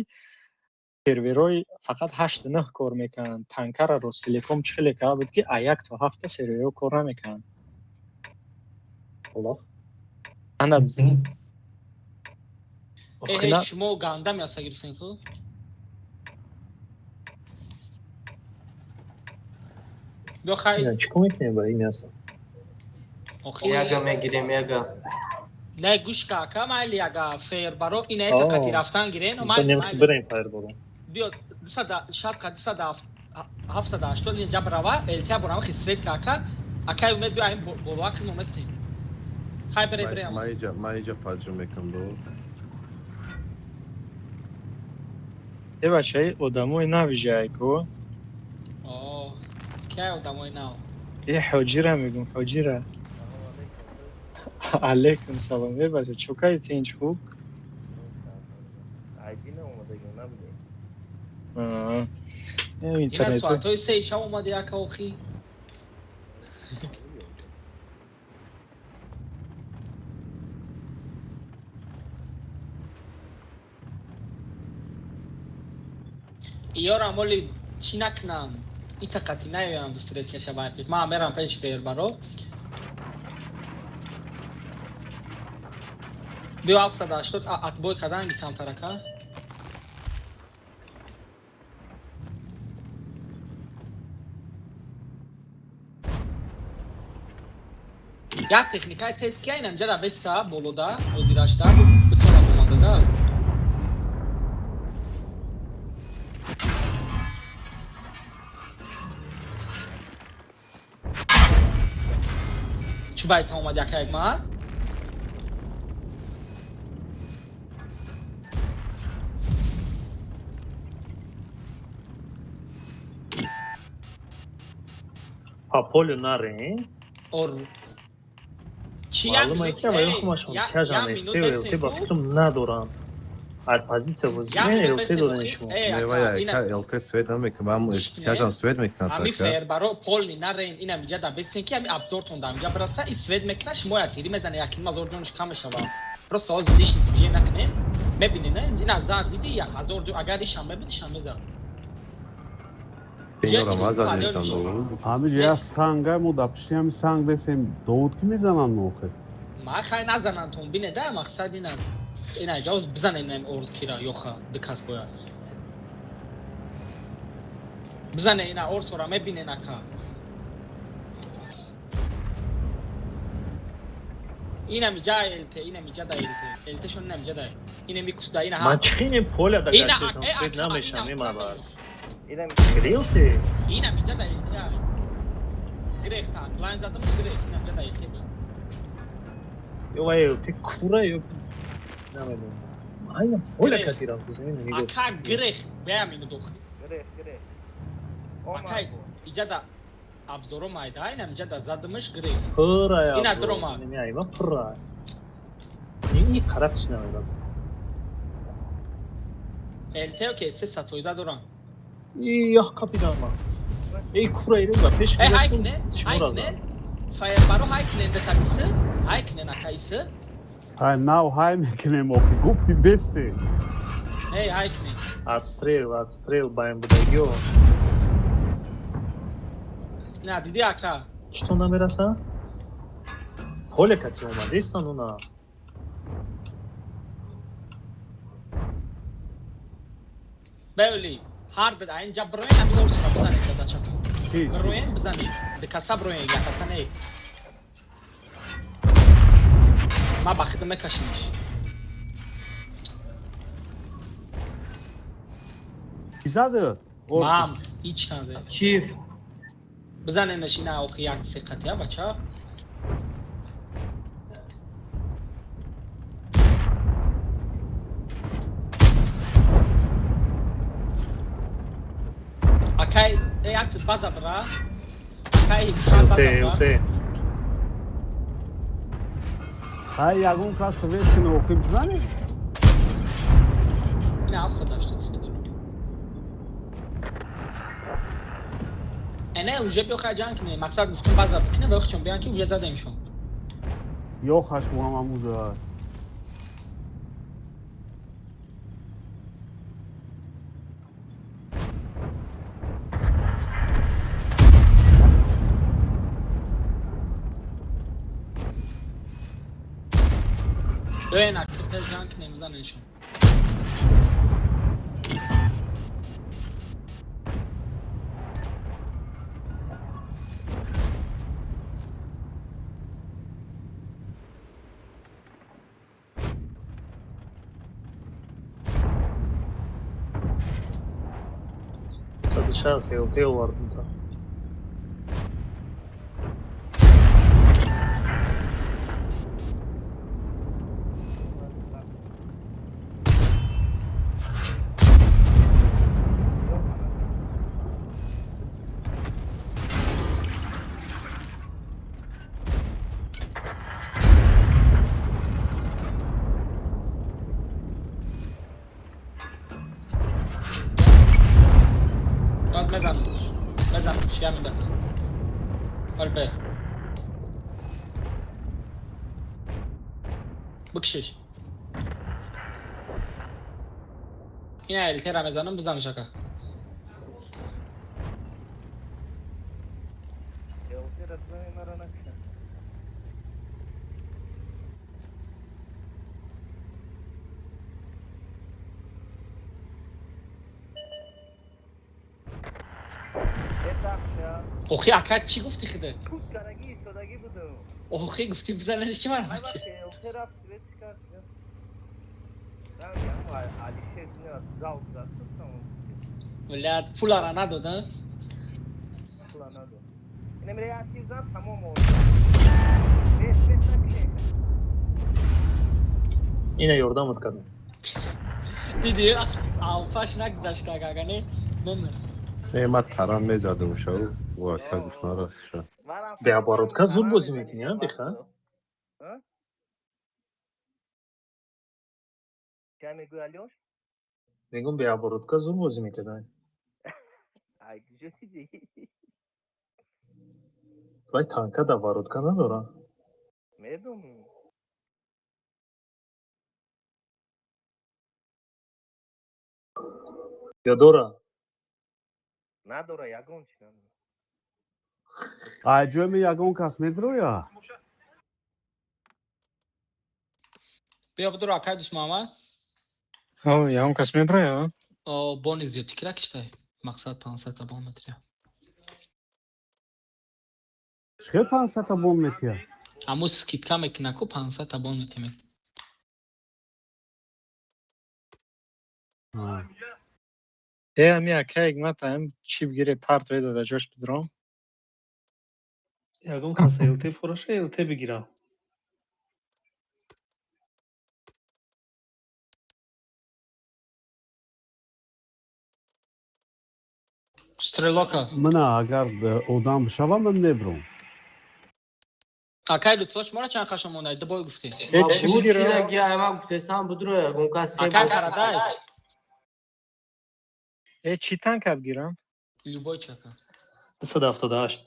серверои фақат 8-9 кор мекунанд. Танкара Ростелеком чӣ хеле карда буд ки а 1 то 7 серверо кор намекунанд. Аллоҳ. Ана Э, шумо ганда мяса гирифтен ху? Биё хай. Чӣ кор мекунем ба ин мяса? Яга мегирем, яга. Не, гӯш ка, ака майли яга фейербаро ина это қати рафтан гирен, майли. Бирем фейербаро. Биё 260 ка 270 ин ҷаб рава, элтия борам хисрет ка ака. Акай умед биё айн болоа кину местем. Хай бере бере. Ма иҷа паҷу мекунам бо. Э бачаи одамои нави ҷайко. О, кай одамои нав? Э ҳоҷира мегум, ҳоҷира. Алейкум салом. Э бача, чо кардед тинч хуб? Айди наомадагӣ набудем. Интернет. Ина соатҳои 3 шаб омади ака охи. Иёрам оли чӣ накунам? Ита қати наёям бистрет кеша бай пеш. Ма мерам пеш фейербаро. Биё 780 отбой кардан камтарака. Як техникаи тест ки айнам ҷада беста болода, озирашда, битона бомадада. Чӣ байта омад яка як маҳал? Па полю наре? Ор. Чӣ як Маълума минут? ки ва Эй, хумашон як тяжам минут СТ ва ЛТ ба бесен ку? фикрам надоранд. Ар позиция Як бозӣ минут ЛТ бесен дорем охи. шумо. Эй, Не, ака, вай, ина ака, ЛТ свет намекунад, ҳам гӯш кунед. тяжам свет мекунад, Ами ака. фейербаро полни нарен, инам иҷа да бесен ки ами абзортон да инҷа бираса, и свет мекунад, шумо як тири мезане, як ним ҳазор ҷонш кам мешава. Просто ҳозир лишний движение накунем. Мебинед, не? Ина зад диди, як ҳазор ҷон, агар ишам мебуд, ишам мезад. Инора ман задестам довуд. Ҳамиҷа як санга мо дар пишти ҳами санг бесем довуд ки мезананд мо охир. Ма хай назананд тон бине да, мақсад ина. Ина иҷа ҳоз бизанед инам орз кира, ёха, ду кас бояд. Бизане ина орсора мебинен ака. Инам иҷа ЛТ, инам иҷа да ЛТ. ЛТ-шон инам иҷа да. Инам микусда, ина Ман ҳа. чӣ поля да Ина гашесам э свет ака, намешам ина имабар. Инам Хеле ЛТ? Инам иҷа да ЛТ ай. Гирехта, лайн задамш гирехт, инам иҷа да ЛТ буд. Ё вай ЛТ кура ё намедонам. Айна поля Гирехт. кати рафт замин нигоҳ. Ака гирехт, беам ину дохи. Гирех, гирех. Акай, иҷа да абзоро майда, инам иҷа да задамш гирехт. Пура Ина абзор. дрома. Не, айма пура. Ин тарафиш намераса. ЛТ окей, 300 фоиза дорам. Ях капитан ман. Эй кура ирем ба пеш Эй, гузаштум, хайкне, шумора зад. хайкне. Фаербаро хайкне декакисы, хайкне накайсы. Ҳай нав ҳай мекунем охи гуфти бесте. Эй, хайкне. Отстрел, отстрел баем будагиё. На, диди ака. Чито намераса? Поле кати омадестан уна. Беули, ҳар бид айнҷа броен ами орсора бизанед дадачато. Чӣ? Чӣ? Броен бизанед. Дикаса броен, якаса не. Ма ба хидм мекашимиш. Чӣ зада? Мам, ҳеч канде. Чиф. Бизаненаш ина охи як се қатия бача. Акай, э як база бра. Акай, хан ЛТ, база бра. ЛТ. Ҳай ягон кас свет куна охи бизанем? Ина 780 свет дорам. Эне уже биё хай ҷанг кунем. Мақсад гуфтум база бикунем ва хчон биён ки уже задемшон. Ёхаш муам амуза. Биёен ака ҷанг кунем бизанемшон. Саду шаст ЛТ овардум та. Боз мезанам. Мезанам, чия меда. Ҳол бе. Бикшиш. Ина ЛТ ра мезанам, бизанаш ака. ЛТ-ра бизанед, мара накушанд. Охи, ака, чӣ гуфтӣ худат? Пут карагӣ истодагӣ будам. Охи, гуфтӣ бизанед, чӣ мара накушад? ЛТ рафт, свет кард. Алишер зал зад. Блядь, пулара надод, а? Пула надод. Инам реактив зад, тамом овард. Бес, бес накушед. Ина ёрдамат кардам. Дидӣ, алфаш нагузашта, ага, не? Мемир. Не, ман таран мезадум шав, вака гуфт нарасиша. Бе оборотка зуд бозӣ мекунӣ, а, беха? Ча мегӯй, Алёш? Мегӯм, бе оборотка зуд бозӣ мекардан. Ай, куҷо дидӣ? Вай танка да оборотка надора. Медонам. Ё дора? Надора, ягон чи надора. Ай ҷои ягон кас медроя? Биё, бидуро, акай Дӯстмуҳаммад. О, ягон кас меброя? О, бони зиёдтӣ кира киштай. Мақсад 500 та бон метиря. Чӣ 500 та бон метия? Аму скидка мекуна ку, 500 та бон метиме. Э, ами ака Ҳикмат ам чӣ бигире, парт ведада, ҷош бидуром. Ягон кас ЛТ фураша, ЛТ бигирам. Стрелока. Мына, агар одам бишава, ман мебурам. Акай Лутфо, шуморо чанд қашон монда? Ду бой гуфтӣ. Э, чӣ бигирам? Ма гуфтесам, будро, ягон кас. Акай Карадай. Э, чӣ танка бигирам? Любой чака. 278.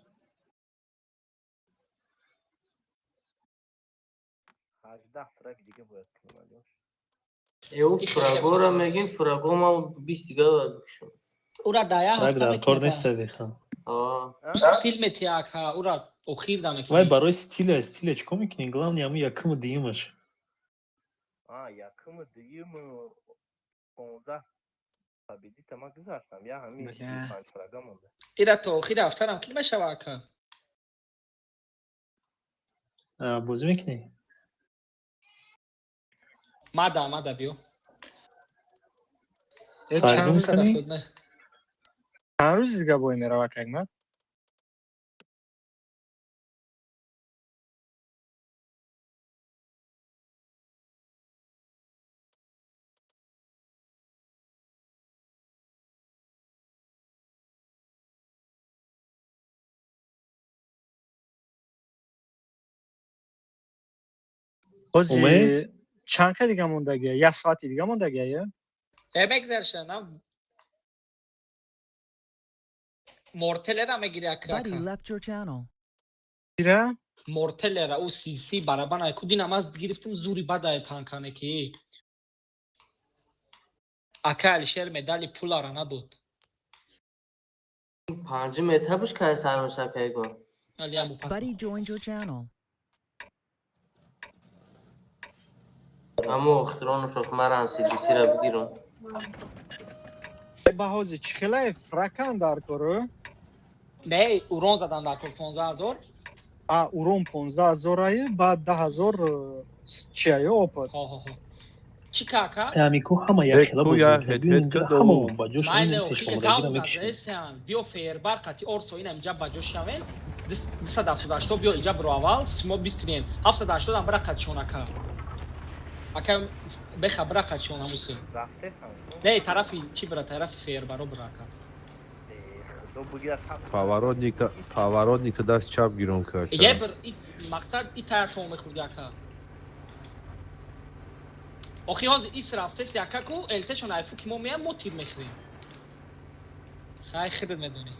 18 фраг дига бояд кунем, Алёш. Э, фрагора мегин, фраго ма 20 дига бояд бикушам. Ура да я Фраг ҳафта дар кор мекунада. неста, беха. Стил метия, ака, ура охир да Вай мекунӣ. барои стиля, стиля чӣ кор мекунӣ? Главное, ҳамун якуму дуюмаш. А, якуму, дуюму, 15 победита ман гузаштам. Я ҳамин Бля. панҷ фрага монда. Ира то охири ҳафтарам ки мешава, ака. Бозӣ мекунӣ? Мада, мада, биё. Э, Фарғон чанд кунӣ? 279. Чанд рӯзи дига бой мерава, ака Ҳикмат? Ҳози Умед? чанд қа дига мондагия? Як соати дига мондагия, я? Э, мегзарша, на? Мортелера мегири, ака. Buddy Ака. left your channel. Ира? Мортелера, ӯ сиси барабан ай ку динам аз гирифтим, зури бадай танкане ки. Ака Алишер медали пулара надод. Панҷ мета буш кай сар меша кайгон. Али аму пас. Buddy joined your channel. Амо охирону шох марам сидисира бигирам. Ба ҳози чӣ хелае фракан дар кору? Не, урон задан дар кор 15 000. А, урон 15 000 ае, баъд 10 000 чиаю опыт. Хо, хо, хо. Чӣ ка, ака? Ҳамику ҳама як хела Ку бозӣ я мекунад. ҳет Бибин, ҳет инҷа кадо. ҳама ба ҷош Майле, ҳамин охири пешомадагиро гав мекушем. назесян. Биё феербар қати орсо ина инҷа ба ҷош шавен. 278 биё инҷа биро аввал, симо бистрен. 780 ам бира қатишон, ака. Ака беха, бира қатишон ҳамусе. Рафтесам. Не, тарафи чӣ бира, тарафи феербаро бира, ака. Худо бигирад. Поворотника, поворотника даст чап гирон ка. Е бир, мақсад и таятон мехӯрди, ака. Охи ҳозир ис рафтеси, ака, ку элтешон айфу ки мо меям, мо тир мехӯрем. Хай, худат медонӣ.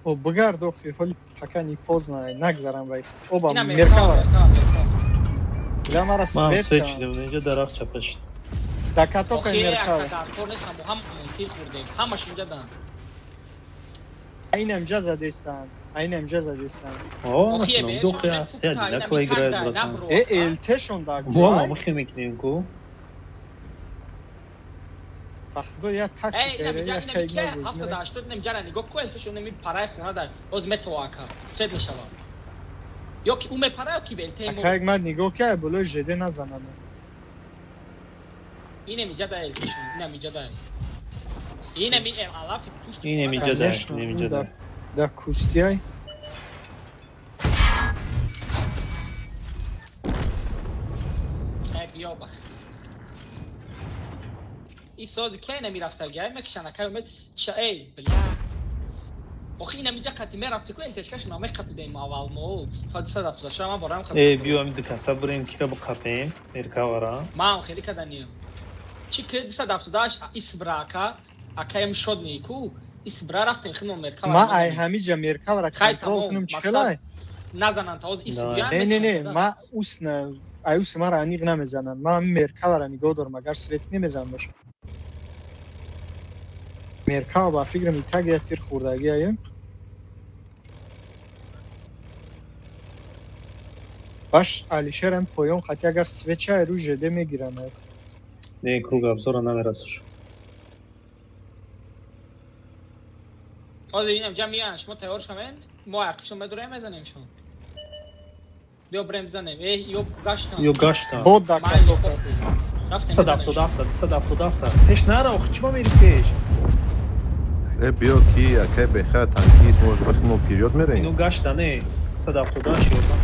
О, бигард, охи, ҳоли пока не поздно, нагзарам вай. Оба, Ина меркава. меркава, меркава. Бля, мара Ман свет свет кан. шидам, инҷа дарахт чапа шид. Да катока Охи, ака, меркава. дар кор нест, мо ҳам тир хӯрдем. Ҳамаш инҷа дан. Айнам ҷа задестанд. Айнам ҷа задестанд. О, духи все одинаково играют, братан. Э, ЛТшон дар Мо мухи мекунем ку. Ба худо як Эй, тактика инам иҷа, як инам хайг ки набуд. 780 инам ҷара нигоҳ ку, ЛТшон ами параи хона дар. Боз метова ака. Свет мешава. Ё ки ӯ мепара, ё ки ЛТ мо. Акайг ман нигоҳ ки болои ЖД назанад. Инам иҷа дар ЛТшон, инам иҷа дар. Инам алафи пушти. Инам иҷа дар, инам иҷа дар. Дар кустиай. Эй, биё бах. И сози ки намерафтаги, ай мекишан акай умед. Ча эй, бля. Охи инам иҷа қати мерафти ку ЛТшкаш намеқапидаем аввал мо. 176 ман борам қапидам. Э, биё ами дукаса бурем кира биқапем, меркавара. Ман хеле каданиям. Чи ки 278 исбра ака, акаем шод не ку, исбра рафтем хино меркава. Ма ай ҳамиҷа меркавара Хай, контрол тамом, кунам чӣ мақсад хелай? Назананд та оз исбра. Не, не, не, ма ус на ай ус мара аниқ намезананд. Ма ҳамин меркавара нигоҳ дорам, агар свет намезанам боша. Меркава ба фикрам итак я тир хӯрдагӣ ае. Баш Алишерам поён хати агар свеча ай рӯи ЖД мегиранад. Не, круг обзора намерасаш. Оз инам ҷа меян, шумо тайёр шавен, мо ақшон медорем мезанем шумо. Биё брем бизанем. Э, ё гаштан. Ё гаштан. Бод дар Рафтем. 177, 177. Пеш нара, охи чӣ ма мери пеш? Э, биё ки акай беха танкист, может быть, мо вперёд мерем? Ино гашта не, 178 ёрдам.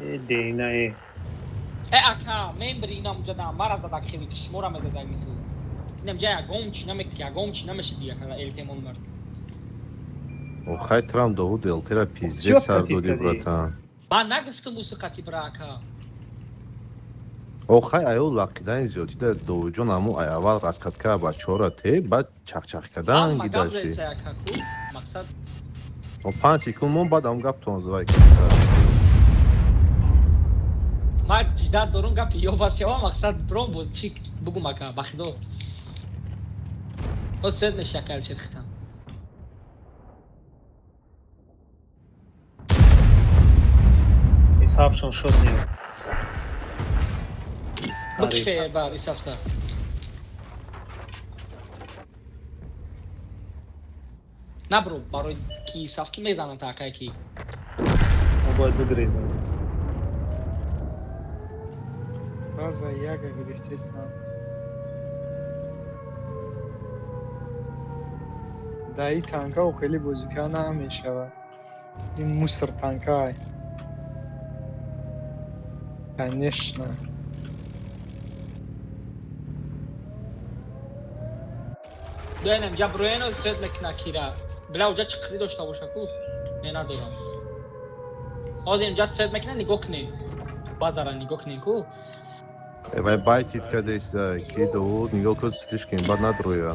Э, дейна э. Э, ака, мембри инам ҷа да мара задак хеви ки шумора мезадаг мисол. Инам ҷа ягон чи намек, ягон чи намешиди яка ЛТ мон мард. Охай трам Довуд ЛТ-ра пиздец сар доди, братан. Ман нагуфтам усу қати бра ака. Охай аё лақидани зиёдӣ да Довудҷон аму ай аввал раскатка бачаҳоро те, баъд чахчах кардан Ҳама гап гидаши. зайса ака ку. Мақсад О, 5 секунд мон, баъд ам гаптон звай кардса. Ман ҷиддат дорум гапи ё бас ява мақсад бром боз чи бугум ака ба худо. Боз свет меша ака Алишер хитам. Исҳабшон шод не. Бикше бар исафта. Набро барои ки саф ки мезананд та акай ки. Мо бояд бигрезем. База яга гирифтестам. Да и танка хеле бозика намешавад. Ин мусор танка ай. Конечно. Доенам ҷа броено свет мекуна кира. Бля уҷа чӣ қири дошта боша ку? Не надорам. Ҳозир инҷа свет мекуна нигоҳ кунед. Базара нигоҳ кунед ку. Э, вай байтит кадеса, ки Довуд нигоҳ кун слишком бад надроя.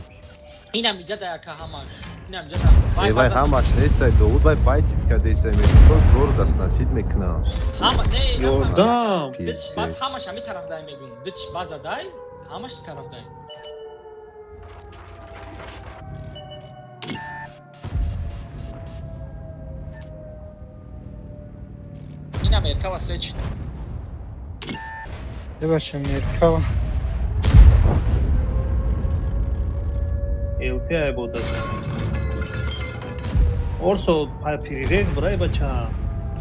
Инам иҷа да яка ҳамаш. Инам иҷа да. Э, вай ҳамаш нестай Довуд, вай байтит кадеса, мекун город сносить мекуна. Ҳама не Ёрдам. Дич баъд ҳамаш ҳами тараф дай мегум. Дич база дай, ҳамаш тараф дай. Инам Меркава свет шид. Бача меркава. ЛТ ай бода. Орсо перерез брай бача.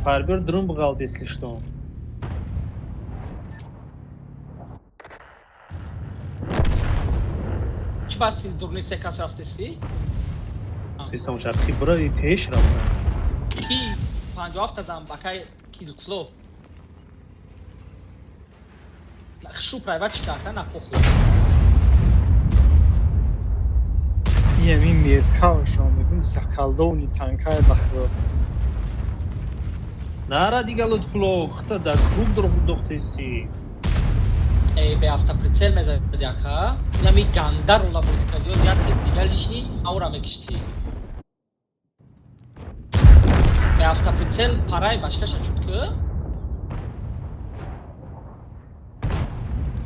Фарбер друм бғалт, если что. Чӣ баси дурни се кас рафтеси? Систам шарқи брай пеш рафта. Ки 57 зам бакай ки лутфло. Шу прайва чӣ карда на похуй. Ин меркава шумо мегум заколдованный танкай ба худо. Нара дига Лутфло, хта да круг друг дохтеси. Эй, бе автоприцел мезади ака. Инами ганда рола бозӣ карди. Ё як тип дига лишний аура мекиштӣ. Бе автоприцел параи башкаша чуд ку?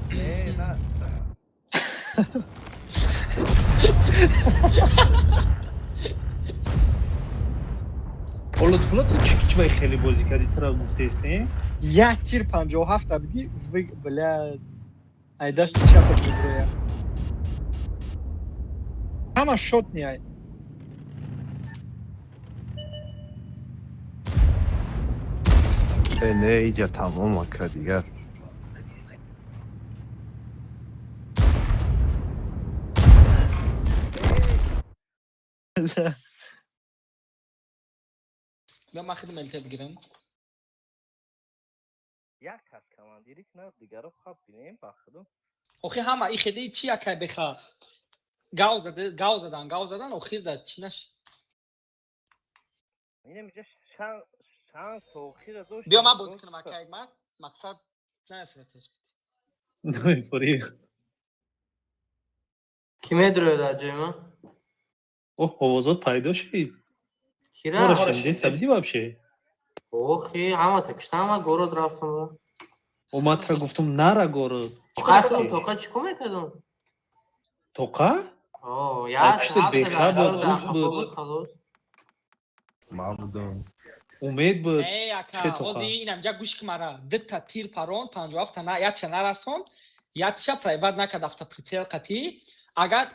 Не, на. Ҳоло ту чӣ чӣ вай хеле бозӣ кардӣ, тура гуфтест, не? Як тир 57-та бигӣ, бля, ай дасти чапат мебироя. Ҳама шот неай. Э, не, иҷа тамом, ака, дигар. Биё, ман хидм ЛТ бигирам. Як кас командирӣ кунад, дигаро хаб бинем ба худо. Охи ҳама и хеди чи якай беха. Гав заде, гав задан, гав задан, охир да чӣ наш. Инам иҷа шанс охира дошт. Биё, ман бозӣ кунам, акай, ман мақсад нафратеш. Намефурӣ. Кӣ медрояд аз ҷои ман? Оҳ, овозот пайдо шид. Кира? Моро шунидеста будӣ вообще? Охи, ҳамата киштам, ма город рафтам. О, ман тура гуфтум, нара город. Хастам, тоқа чӣ кор мекардам? Тоқа? О, Ай, як пишти бехабар, душ буд. Буд, халос. Ман будам. Умед буд. Э, ака, Чӣ тоқа? ози инамҷа гӯш ки мара. Дта тир парон, 57 на, якша нарасон, якша пробивать накард автоприцел қатӣ. Агар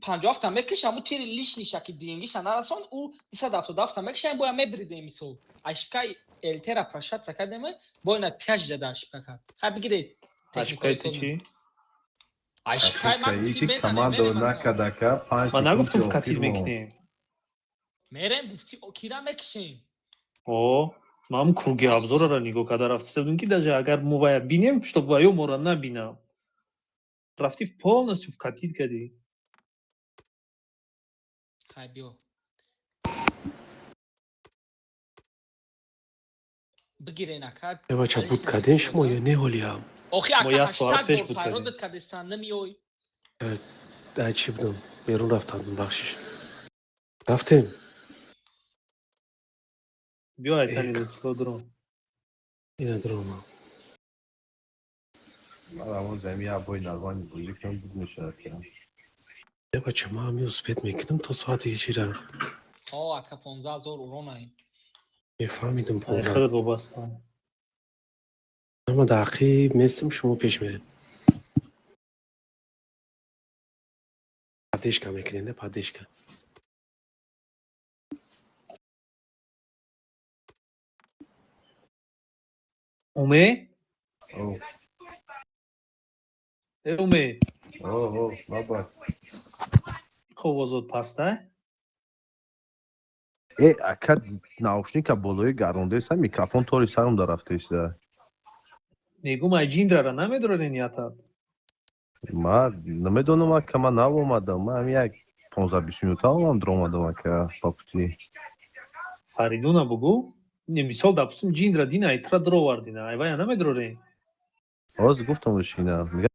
57 мекиш, ҳамун тири лишниша ки дингиша нарасон, ӯ 277 мекиша, боя мебридем мисол. Ошибкаи ЛТ-ра прощаться кардем, бо ина тяж зада ошибка кард. Хай, бигиред. Ошибкаи ту чӣ? Ошибкаи ман Ки гуфти безанем, командо мерем. накард, ака, 5 Ман нагуфтум секунди катид охир мо. мекунем. Мерем, гуфти, кира мекишем. О, ман круги обзорара нигоҳ карда рафта будем, ки даже агар мо вая бинем, чтоб ваё моро набинам. Рафти полностью вкатить кардӣ. Хай, биё. Бигирен, ака. Э, бача, буд кардем шумо ё не ҳолиам? Охи, Мо ака, як соат 800 пеш бор буд файрод кардем. кардестан, намиёй. Ай, чӣ будам, берун рафтам, бахшиш. Рафтем. Биё, айтани лутфо дурон. Ина дуромам. Ман ҳамон зами як бори нормальный бозӣ кунам, буд мешавад кунам. Э, бача, ман ҳами успеть мекунам то соати ҳичира. О, ака, 15 000 уронай. Мефаҳмидам. Ай, 15. худат вобаста. Ама дар ақиб местам, шумо пеш меред. Поддержка мекунед, не поддержка. Умед? О, Э, Умед. о, о, баба. Овозот паста? Э, ака, наушника болои гарондеса, микрофон тори сарум дарафтеста. Мегум, ай ҷиндрара намедоред ниятат? Ман намедонам, ака, ман нав омадам. Ман ҳами як 15-20 минута омадам, дуромадам, ака, ба пути. Фаридуна бугу. Не, мисол дапусум, ҷиндра дина ай тра дуровардина. Ай вая намедоред? Ҳозир гуфтам шина. Мега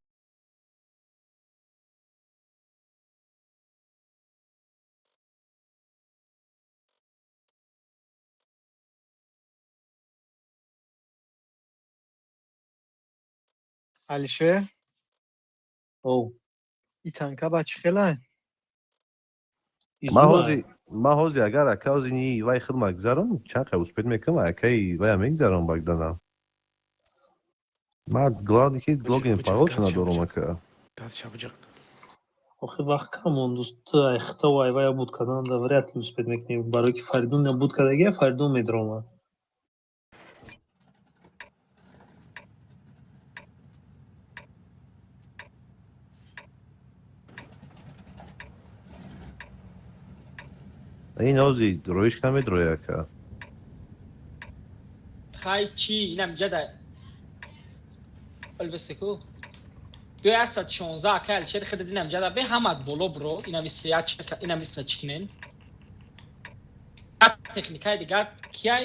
Алишер, О, и танка ба чӣ хелай? Ман ҳозир, ман ҳозир агар, ака, ҳозир ни вай хидмат гузарам, чанд қай успеть мекунам, акаи вая мегузарам багданам. Ман главное ки логин паролша надорам, ака. Газ шабаҷақ. Охи, вақт кам монд, дӯст, ту ай хитову ай вая буд кардан да вряд ли успеть мекунӣ, барои ки Фаридун буд кардагия, Фаридун медаромад. Ин ҳозир роиш намедроя, ака. Хай, чӣ инамҷа да албасеку. Биё, 116, ака Алишер, хида инамҷа да бе, ҳамат боло бро, инами сиячка, инами чикнен. Техникаи дигар кияй?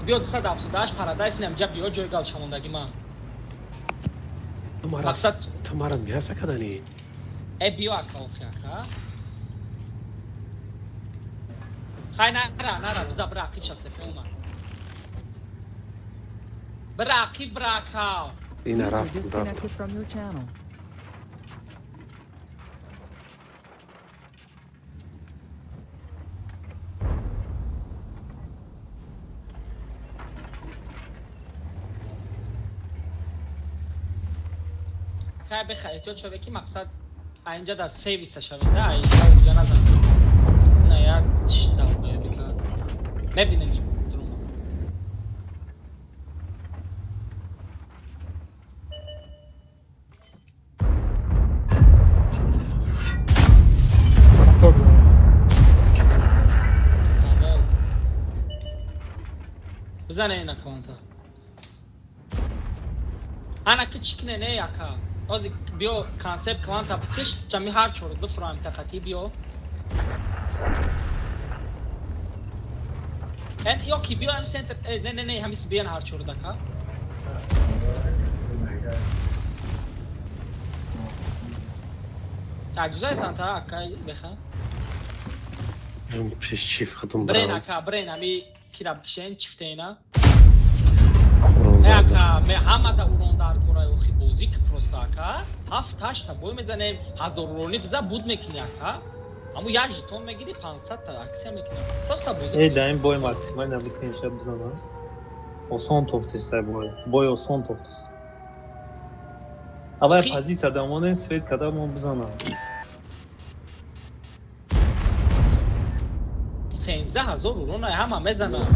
Биё, 278 парадайс, инамҷа биё, ҷои галшамондаги ман. Мақсад Ту мара меяса кадани? Э, биё, ака, охи, ака. Хай, нара, нара, биза бира ақиб шастефе омад. Бира ақиб, бира, ака. Ина User рафтам, рафтам. disconnected from your channel. Акай беха эҳтиёт шаве, ки мақсад инҷа да сейвица шавем да, инҷа уҷа назан. На як бика. Мебинем дурума. Тамом. Бизане ина кванта. Ана ки чӣ кине не яка. Ози биё концепт кванта бикиш, ҷами ҳар чору бифурам тақати биё. Эн ёки биё ам центр, не не не, ҳамис биён ҳар чору дака. Таҷзай санта акай беха. Пеш чиф худам Брен барам. ака, брен ами кира бикшен чифтена. Урон зада. Ака, ме ҳамада урон дар кора охи бозӣ ки просто ака. Ҳафт ҳашта бой мезанем, 1000 урони биза буд мекунӣ ака. Аммо як жетон мегирӣ, 500 та аксия мекунӣ. Просто бозӣ. Эй, да ин бой максимально битинша бизана. Осон тофтиста бой. Бой осон тофтиста. Авай позиция дамоне свет када мо бизана. 13 000 урон ҳама мезанад.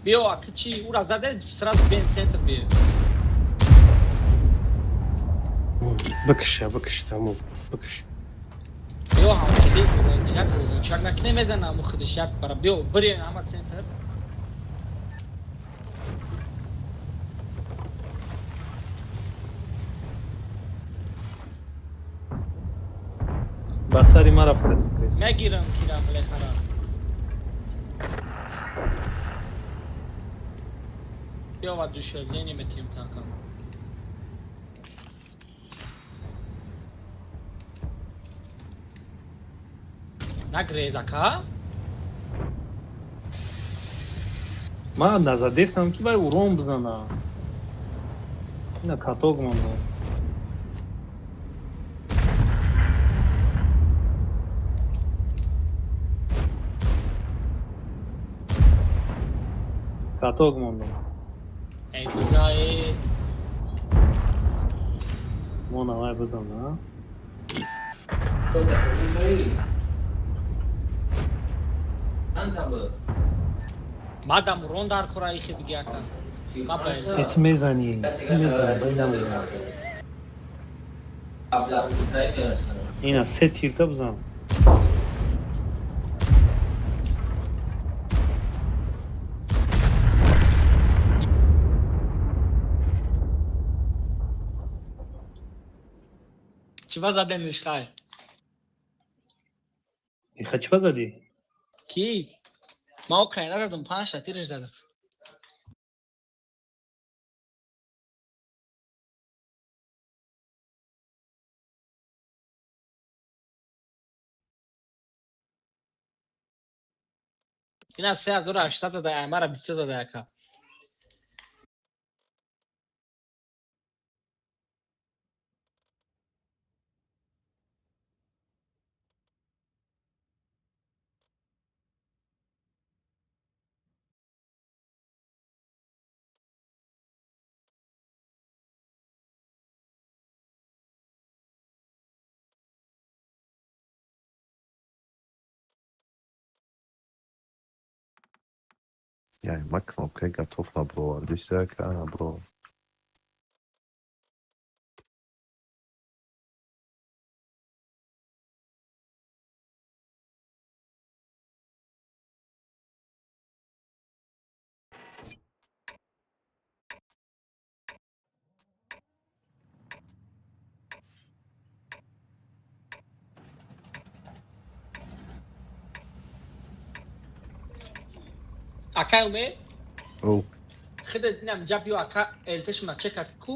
Биё аки чи ура заде, сразу бен центр биё. Бикша, бикш, тамом. Бикш. Биё ҳамхели урончак, урончак накне мезана аму худиш як бара. Биё, бирем ҳама центр. Ба сари мара фақат. Мегирам кира билехара. Биё воодушевление метиҳем танка. Нагрез ака? Ман назадестам ки вай урон бизана. Ина каток монда. Каток мондам. Эй, биза, эй. Мона вай бизана. Мадам урон дар кора ихи биги ака. Ма ба Э, ту мезанӣ. Ту мезанӣ, бай намезанӣ. Ина се тирта бизан. Чӣ ба задем нишхай? Иха чӣ ба задӣ? Ки? Ма оқай назадам, панҷта тирш задам. Ина 3800 зада, аймара бисёр зада яка. Я ма кнопкаи готов набровардиста ака набро. Акай умед? О. Худат инам ҷа биё ака, элтешуна чекат ку,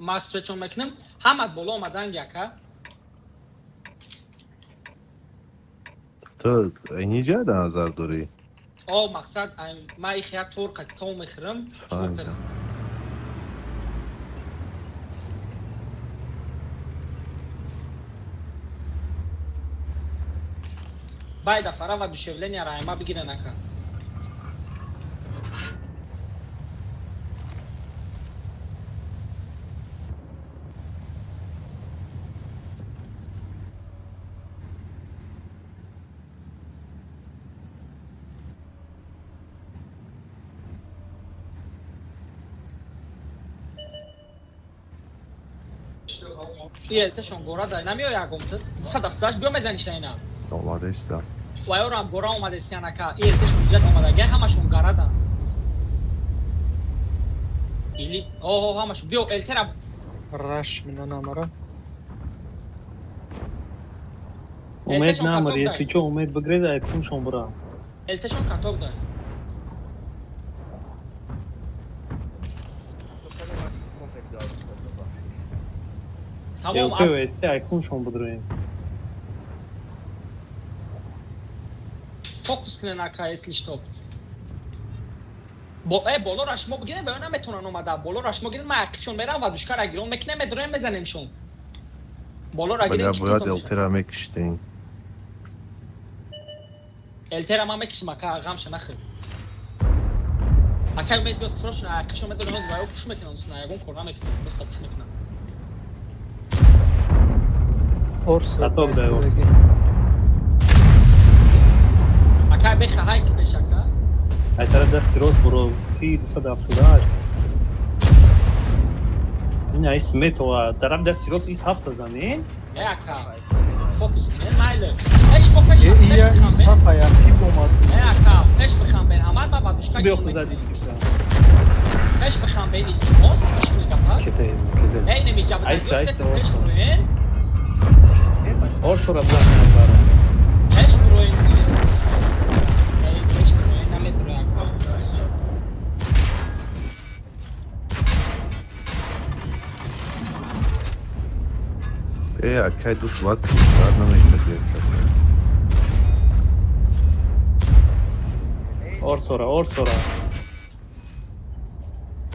ма свечон мекунам, ҳамат боло омаданги ака. Ту иниҷа дар назар дорӣ? О, мақсад, ма ихи як торқа то мехӯрам. Фаҳмидам. Байда фара воодушевление райма бигирен, ака. Иташон гора дай намеоя ягомту. 278 биё мезани шайна. Омадаиста. Вайорам гора омадесиян, ака. Иташон зиёд омадагия, ҳамашон гарадан. Или оҳо, ҳамашон биё элтера. Раш минанамара. Умед намад, если чо, умед бигреза, якуншон бура. Элташон каток дай. Тамом. ЛТ СТ айкуншон будроем. Фокус кунен, ака, если что. Бо болора шумо бигирем, ба наметонан омада. Болора шумо гирем, ма акшон мерам ва душкара гирон мекунем, медроем, мезанемшон. Болора гирем. Бля, бояд ЛТ-ра мекиштем. ЛТ-ра ма мекишим, ака, ғамша нахӯр. Ака, умед биё срочно, акшон медорем, ҳозир ва пуш мекунам, сина ягон кор намекунам, просто пуш мекунам. Орс. Каток дай, орс. Ака, беха ҳайк пеш, ака. Ай тараф дасти рост буро, ки 278. Ин ай сметова, тараф дасти рост ис ҳафта зани. Э, ака. Фокус кунен, майле. Пеш бо пеш. Ия ис ҳафта якиб омад. Э, ака, пеш бихам бен, ҳамад ма бадушка. Биё хузади. Пеш бихам бен, илтимос, пеш кунед апа. Кедаем, кедаем. Э, инами ҷаб. Айса, айса, пеш буроен. Орсора бзан. Пеш буроен. Э, пеш буроен, намедуроен, ака. Э, акай ду соат пешрат намекард. Орсора, орсора.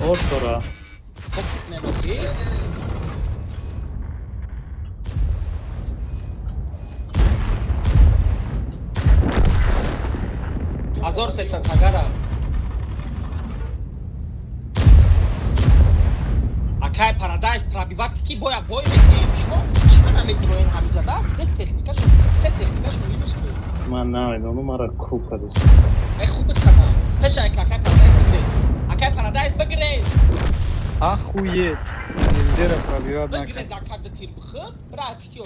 Орсора. Фокус кунен, окей? 1300 агара. Акай Парадайз пробивать ки боя бой мекунем. Шумо чиро намедуроен ҳамиҷа да? Се техникашон, се техникашон минус буд. Ман намедонам, мара куб кадест. Э, хуб кардам. Пеша акай Парадайз бигиред. Акай Парадайз бигиред. Охуеть. Индера пробивать накард. Бигиред, ака, ду тир бихӯр, бира пишти.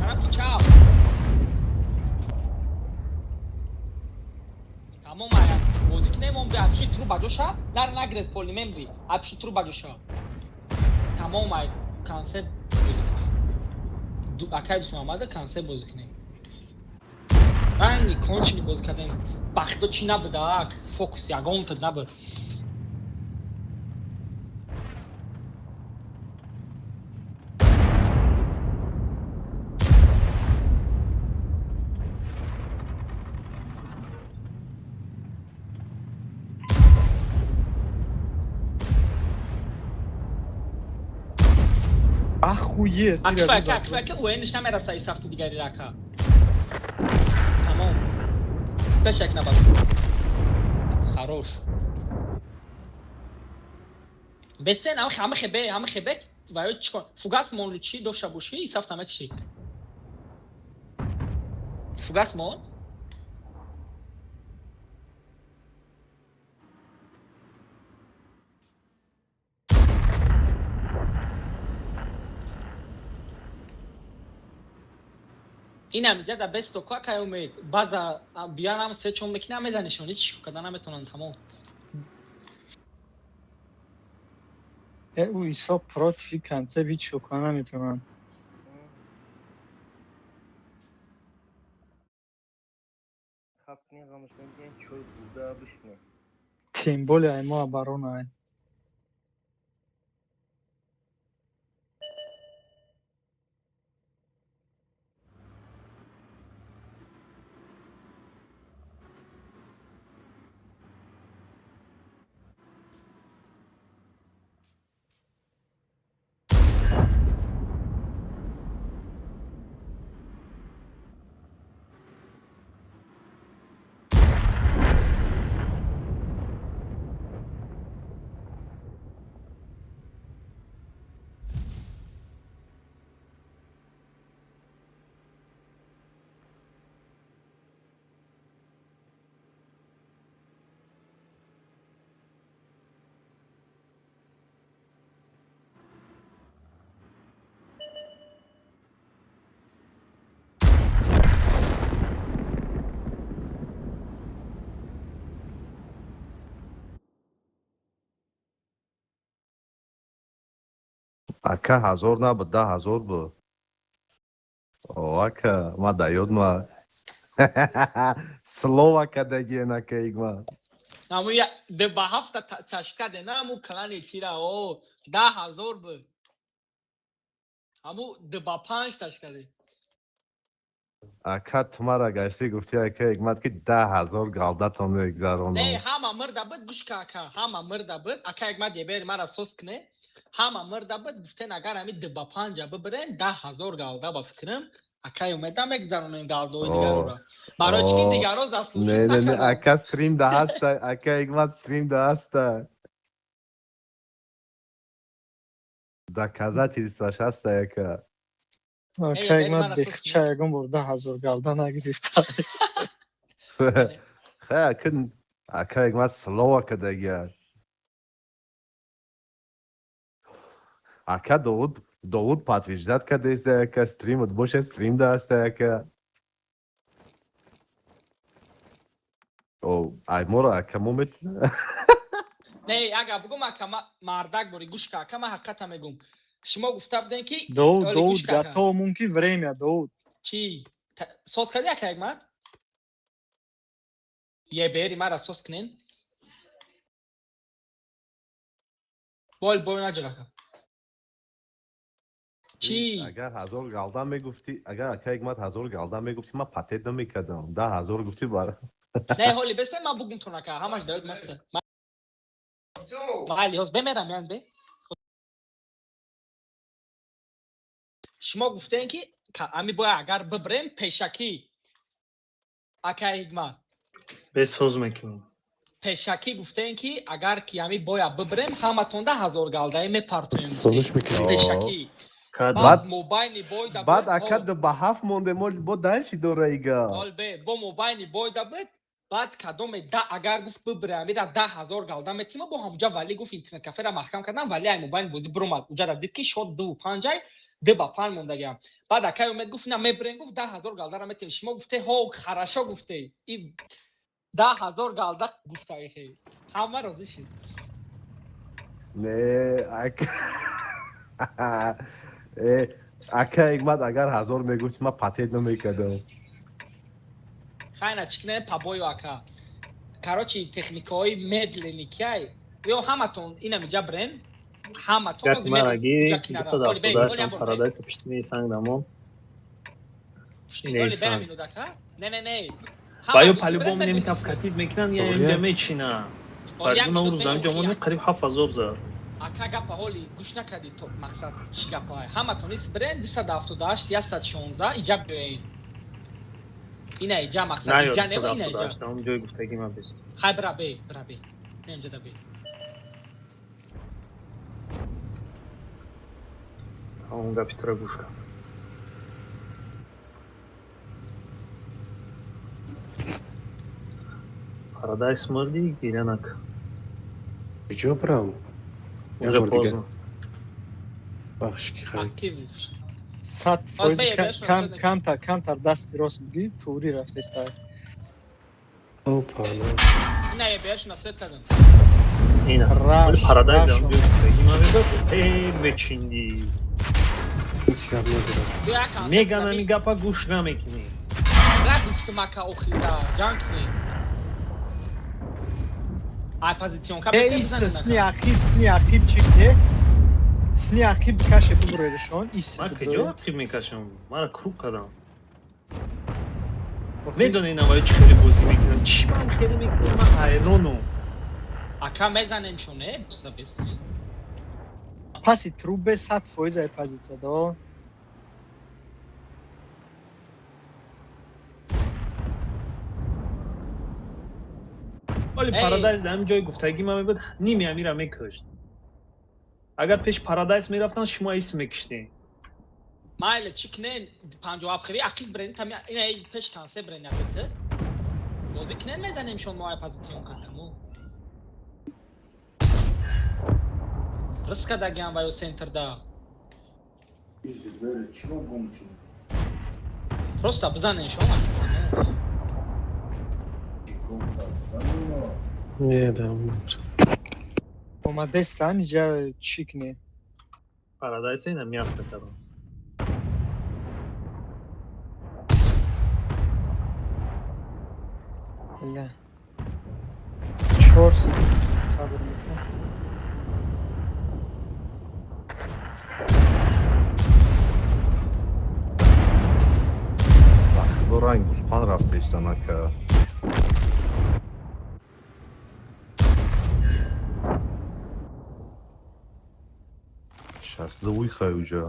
Тарафи чап. Тамом, ая. Бозӣ кунем, он апши труба ҷоша, нар нагиред поли мемри. Апши труба ҷоша. Тамом, ай концепт бозӣ кунем. Акай Дӯст Муҳаммада концепт бозӣ кунем. Ранги кончини бозӣ кардем. Бахто чӣ набуда, ак фокус ягонта набуд. Охуеть. Акфа, ака, акфа, ака, уэниш намераса исафти дигари рака. Тамом. Пешак набад. Хорош. Бесен, ама ҳама хебе, ҳама хебе, ва ё чикор? Фугас мон лучи дошта боши, исафт намекиши. Фугас мон? Инам иҷа да бесто ка умед. База биянам се чон мекина мезанишон, ҳеч карда наметонанд, тамом. Э, ӯ исо против концепт ҳеч шука наметавонанд. Хапни ғамш мегӯян чой буда бишне. Тем более ай мо оборона ай. Ака, ҳазор набуд, 10 000 буд. О, ака, ма да ёд ма слово кадагиен, ака Ҳикмат. Аму я де ба ҳафта чашка де на аму клани чира о 10 000 буд. Аму де ба панҷ ташка де. Ака, ту мара гаштӣ гуфтӣ, ака Ҳикмат, ки 10 000 галдатон Не, мегзаронам. Ҳама мирда буд, гӯш ка, ака, ҳама мирда буд. Ака Ҳикмат, ебери мара сос кне. Ҳама мирда буд, гуфтен агар ами ду ба панҷа бибирен, 10 000 галда ба фикрам. Акай умедам мегзаронем галдои дигароро. Барои чӣ ки дигаро заслужить Не, не, не. накарданд. Ака, стрим да ҳаста, ака Ҳикмат, стрим да ҳаста, доказательство ш ҳаста, ака. Ака Ҳикмат, бехча ягон бор 10 000 галда нагирифта. Хай, ака, ака Ҳикмат слово кадагия. Ака Довуд, Довуд подтверждать кадеста, ака, стримот боша, стрим да ҳаста, ака. О, ай моро, ака, мо метона. Не, ага бугум, ака, мардак бори, гӯш ка, ака, ман ҳақиқата мегум. Шумо гуфта будем ки Довуд, оли, Довуд, гӯш ка, ака. готов мумкин время, Довуд. Чӣ? Сос кардӣ, ака Ҳикмат? Ебери мара сос кунен. Бол бой наҷиқ, ака. Чӣ? Агар ҳазор галда мегуфтӣ, агар ака Ҳикмат ҳазор галда мегуфтӣ, ман патент намекардам. 10 000 гуфтӣ бар. Не, ҳоли бесе ман бугум тон, ака, ҳамаш даёд маста. Майли, ҳоз бемерам, ян бе. Шумо гуфтем ки ами бояд агар бибирем пешакӣ. Акай Ҳикмат. Бесоз мекунем. Пешакӣ гуфтем ки агар ки ами бояд бибирем, ҳаматонда ҳазор галдаи мепартоем. Созиш мекунем. Пешакӣ. Баъд Баъд мобайни бойда баъд буд, ака, ба ҳафт монде, мо бо дальше дора ига. Ҳол бе, бо мобайни бойда буд, баъд кадоме да агар гуфт бибире, амира 10 000 галда метима, бо ҳамуҷа валӣ гуфт интернет кафера маҳкам кардам, валӣ ай мобайни бозӣ биромад. Уҷара дид ки шод дуву панҷай, ду ба панҷ мондагиам. Баъд акай Умед гуфт на мебирем, гуфт 10 000 галдара метем. Шумо гуфте ҳо, хорошо гуфте. И 10 000 галда гуфта хе. Ҳама розӣ шид. Не, ака, э, ака Ҳикмат, агар ҳазор мегуфтӣ, ман патент намекардам. Хайна чӣ кунем пабою, ака. Короче, техникаҳои медленный киай. Ё ҳаматон инамиҷа бирен. Ҳаматон Гап ҳозир мара мехоҳем гири, уҷа кинара. Оли бе, оли 278 ям бор бе. Парадайса пиштини санг дамон. Оли бе Нейсан. минут, ака. Не, не, не. Ва ё Ҳама по-любому бирен, немитав катид мекунан, я Оре. инҷа мечина. Оли як Баъд минут рӯз дар бе, инҷа монем, қариб 7000 зад. Ака, гапа ҳоли гӯш накардӣ, то мақсад чӣ гапа? Ҳаматон ис бирен 278 116 иҷа биёен. Ина иҷа мақсад На, ё иҷа не, ина иҷа. 278 он ҷои гуфтагӣ ма бест. Хай, бира бе, бира бе. Не, инҷа да бе. Тамом, гапи тура гӯш кард. Парадайс мурдӣ, гиря накун. Куҷо бирам? Як Уже бор дига. поздно. Бахш ки хай. Актив. Сад фоиз. бе, бе, шумо сад Камтар, камтар дасти рост бигӣ, тури рафтеста. Опа, на. Ина е беашна сет кардам. Ина. Раш, Парадайс раш. дар он ҷои гуфтагӣ ма мебуд. Э, мечинди. Ҳеҷ гап надорам. Ду як ҳам Меган ами гапа гӯш намекунӣ. Ра гуфтум, ака, охира ҷанг кунем. Ай позиционка Э, бесе ис бизанем, сни ака. ақиб, сни ақиб чӣ не? Сни ақиб каше бубуредашон, ис. Ман куҷо ақиб мекашам? Мара круг кардам. Медонӣ навои чӣ хеле бозӣ мекунам? Чӣ ман хеле мекунам? Ман ҳайронам. Ака, мезанем шон, э, бса бесе. Паси трубе 100% ай позитсия до. Вале Эй. Парадайз дар ҳамин ҷои гуфтагӣ ман мебуд, ними амира мекушт. Агар пеш Парадайз мерафтан, шумо ис мекиштем. Майле, чӣ кунен? 57 хеви ақиб брен, тами ина эй пеш кансе брен ябете. Бозӣ кунен, мезанем шон мо ай позиционка, тамом. Рыска дагиам ва ё центрда. Избери, чиро гум шуд? Просто бизанем шон, ака, тамом. Гуфта будам ино. Не, да. Омадестан иҷа чӣ кне? Парадайса ина мясо кардам. Бля. Чор сабр мекунам. Худо, ранг гӯспан рафта истанака. Шастда уйхай уҷа.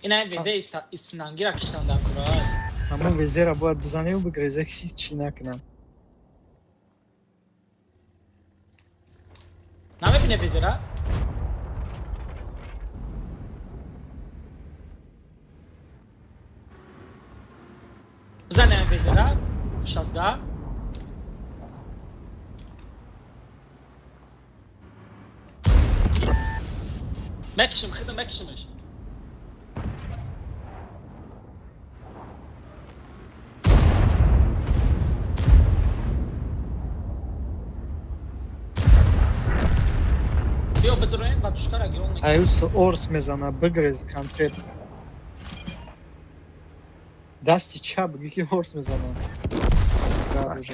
Ина везе иснангира киштан дар курай. Ҳамон везера бояд бизаневу бигрезе, ки чӣ накунам. Намебине везера? Бизане везера? 16. Мекшим, хида мекшимеш. Биё бидуроем ва душкара гирон мекунем. Аюс орс мезана, бигрез концерт. Дасти чап бигӣ ки орс мезана.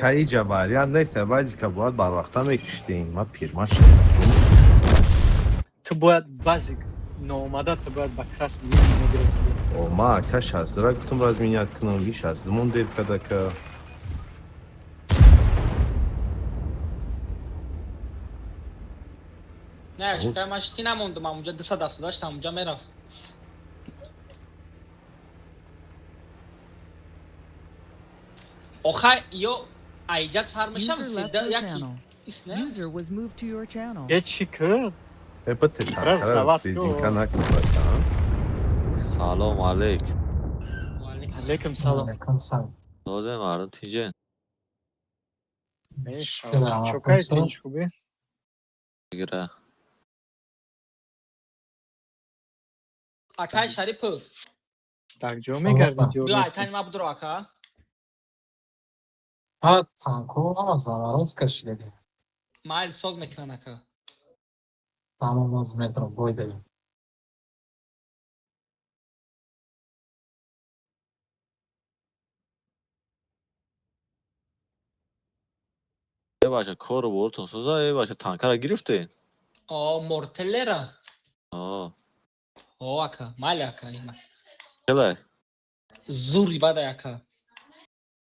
Каи ҷа вариант нест, баъзика бояд барвақта мекиштем. Ма пирма шудам. Ту бояд базик ноомада, ту бояд ба красный линия мегирифтӣ. О, ма ака шастдара гуфтам разменять кунам, и шастдумон дер кадака. Не, шикай ман шитки намондум, амунҷа 278 амунҷа мерафт. Охай, ё айҷа сар мешам, User left седа your яки. channel. Исне? User was moved to your channel. Э, чӣ кӯ? Э, бите Раз танкара дават резинка ку. накун, бача. Салом алейк. Алейкум салом. Алейкум салом. Лозим мардум тинҷен. Мешавад. Чокаи тинч хубӣ? Гира. Акай Шарипов. Дар ҷо мегардид ё Биё нестӣ? айтани ма будро ака. Ҳа, танко ҳама замороз кашидаги. Майл соз мекунан ака. Тамом, оз метро бой даем. Э бача, кору борутон соза, э бача, танкара гирифтен. О, мортеллера. О, О, ака, майли ака има. келай. Зури бадай ака.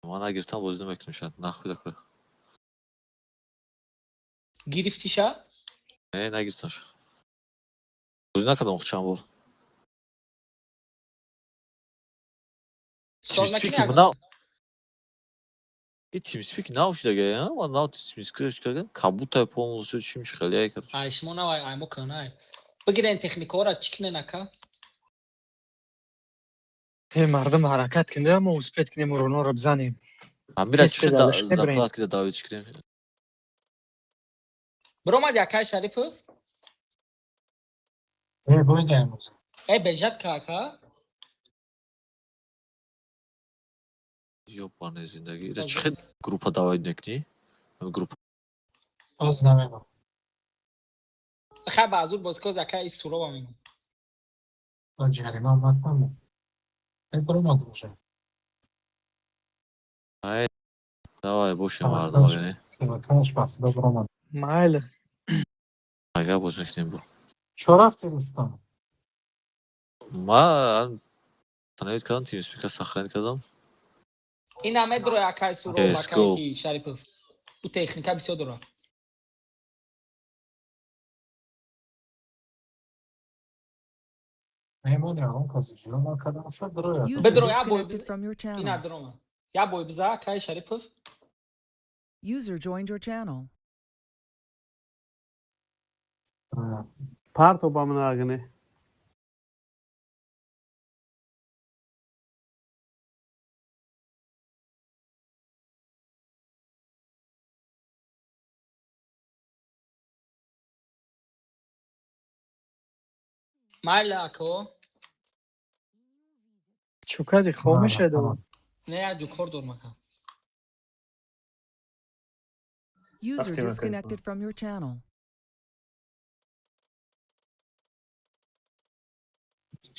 Ман нагирифтам, бозӣ намекунам шояд. Нахуй дакура. Гирифтиша? Не, нагирифтам ша. Бозӣ накардам чанд бор. Соз TeamSpeak мекунӣ ака? нав. И TeamSpeak нав шудага, а? Ман нав TeamSpeak кардам. Кабутай полностью чим хеле ай короче. Ай, шумо навай, ай мо кунай. Бигирен техникаҳоро чӣ кунен ака? Э, мардум ҳаракат кунда, мо успеть кунем, уронора бизанем. Амира Тез чӣ тез алиш мебарем. закладки да давид кунем. Биромад акай Шарипов? Э, бой даем оз. Э, бежат ка ака? Ёбаный зиндагӣ. Ира чӣ хел группа давид мекунӣ? Ҳамин группа Оз намемон. Хай ба азур бозкоз ака ис суроба мегум. Ба ҷарима накунам. Э, биромад уже. Ай, давай бошем мардум агане. Шабакааш ба худо биромад. Майли. Ага боз мекунем бо. Чо рафти, Рустам? Ма установить кардам, TeamSpeak сохранить кардам. Ина медрои акай суроб Let's акай go. ки Шарипов. Ӯ техника бисёр дорад. Меҳмони ягон кас иҷро накардам, шояд бирояд. User Бедро, я бой disconnected from your ина channel. дрома. Я бой биза акай Шарипов. User joined your channel. Парто ба ман агне. Майли, ако. Чӯ кардӣ, хоб мешавед? Не, як ҷо кор дорам, ака. User Рафтем, ака. disconnected from your channel.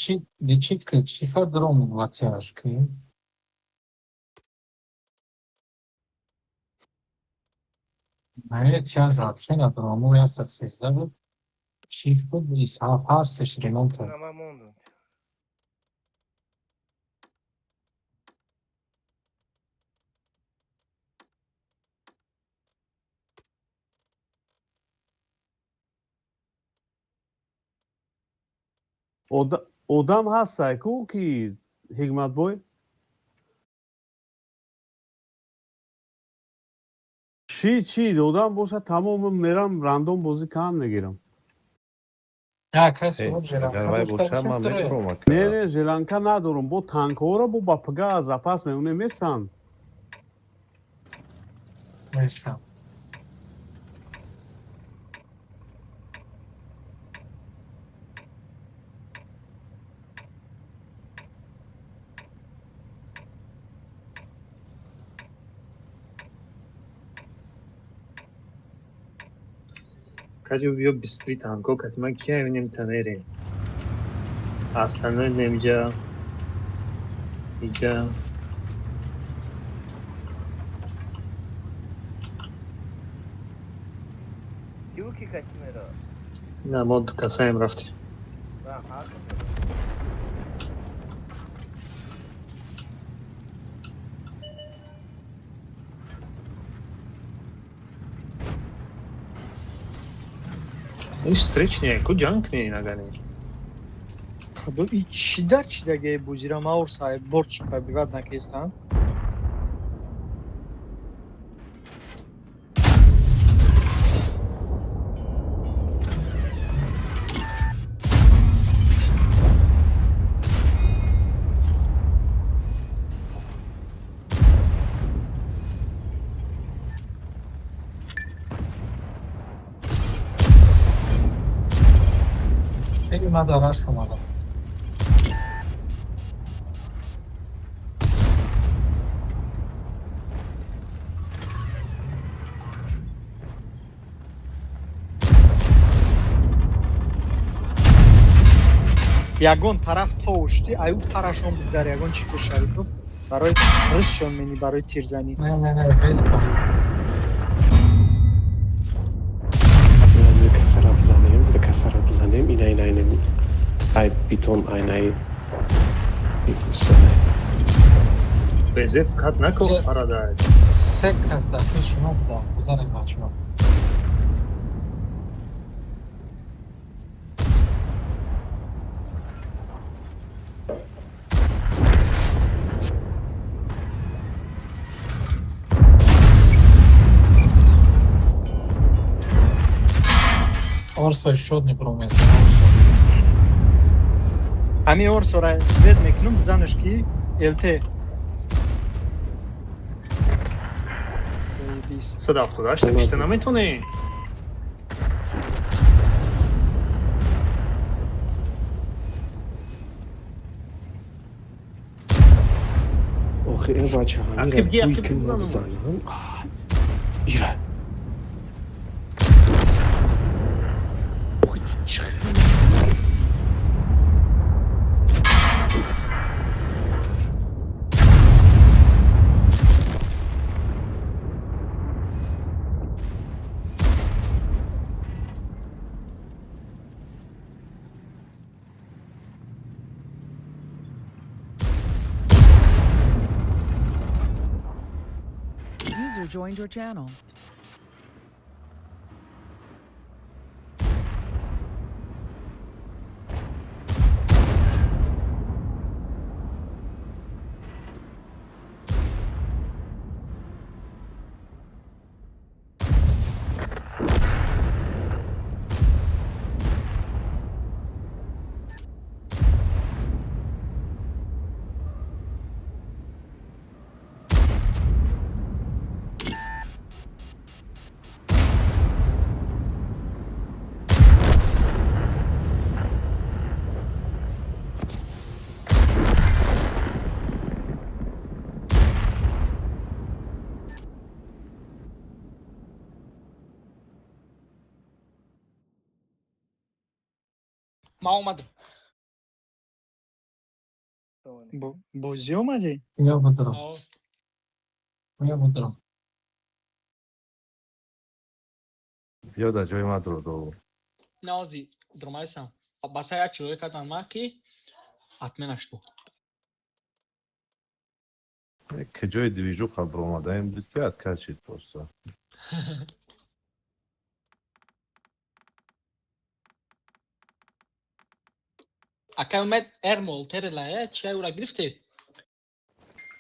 Чи дичитка, чи фадром латяжки? Не, тяж вообще надорам. Ӯ 113 буд. Чиф буд, исҳаф ҳар сеш ремонта. На, ман мондум. Одам ҳастай ку ки Ҳикматбой? Чӣ чӣ одам бошад, тамомам мерам, рандом бозӣ кам мегирам. Я кас Э, суҳроб агар желанка вай дошта боша, бошад, ман дуре. мебурам, ака. Не, не, желанка надорам, бо танкҳоро бо ба пга запас мемонем, местанд. Мешам. Катю биё 23 танко, кати ман кия мебинем, та мерем. Остальной немиҷа. Иҷа. Киу ки кати мера? На, мо ду касаем рафтем. На, ҳар. Иш встречный, ку ҷанг не нагани. Худо, и чӣ дар чӣ дагае бозира маор саҳиб борч пробивать накестанд? Эй, ман дар рашк омадам. Ягон тараф товушти, аю парашон бигзар, ягон чӣ ки Шарипов барои рисшон мени, барои тирзанӣ. Не, не, не, без паниз. Ду касара бизанем, ду касара бизанем, ина, ина, ина, ай битон, айнаи. Безеф кат нако парадай. Се кас дар пеши мо будам. Бизанем, бачаҳо. Орсо шод мебромеса, Орсо. Ҳамин орсора свет мекунам, бизанаш ки лт. Заебись. 178 кишта наметонӣ. Охи, э, бача, ҳамира Ақиб ги, ҳуй ақиб кин ма бизанам. бизанам. Ира. Охи, чӣ User joined your channel. Ман омадам. Бозӣ омадӣ? Я будрам. Я будрам. Биё дар ҷои ман дуро довуд. Наози дурмайсам. Баса як чизе кардам ма ки отмена шуд. Куҷои движуха биромадаем буд ки откачид просто. Акай Умед Эрмол терела э чия ура гирифте?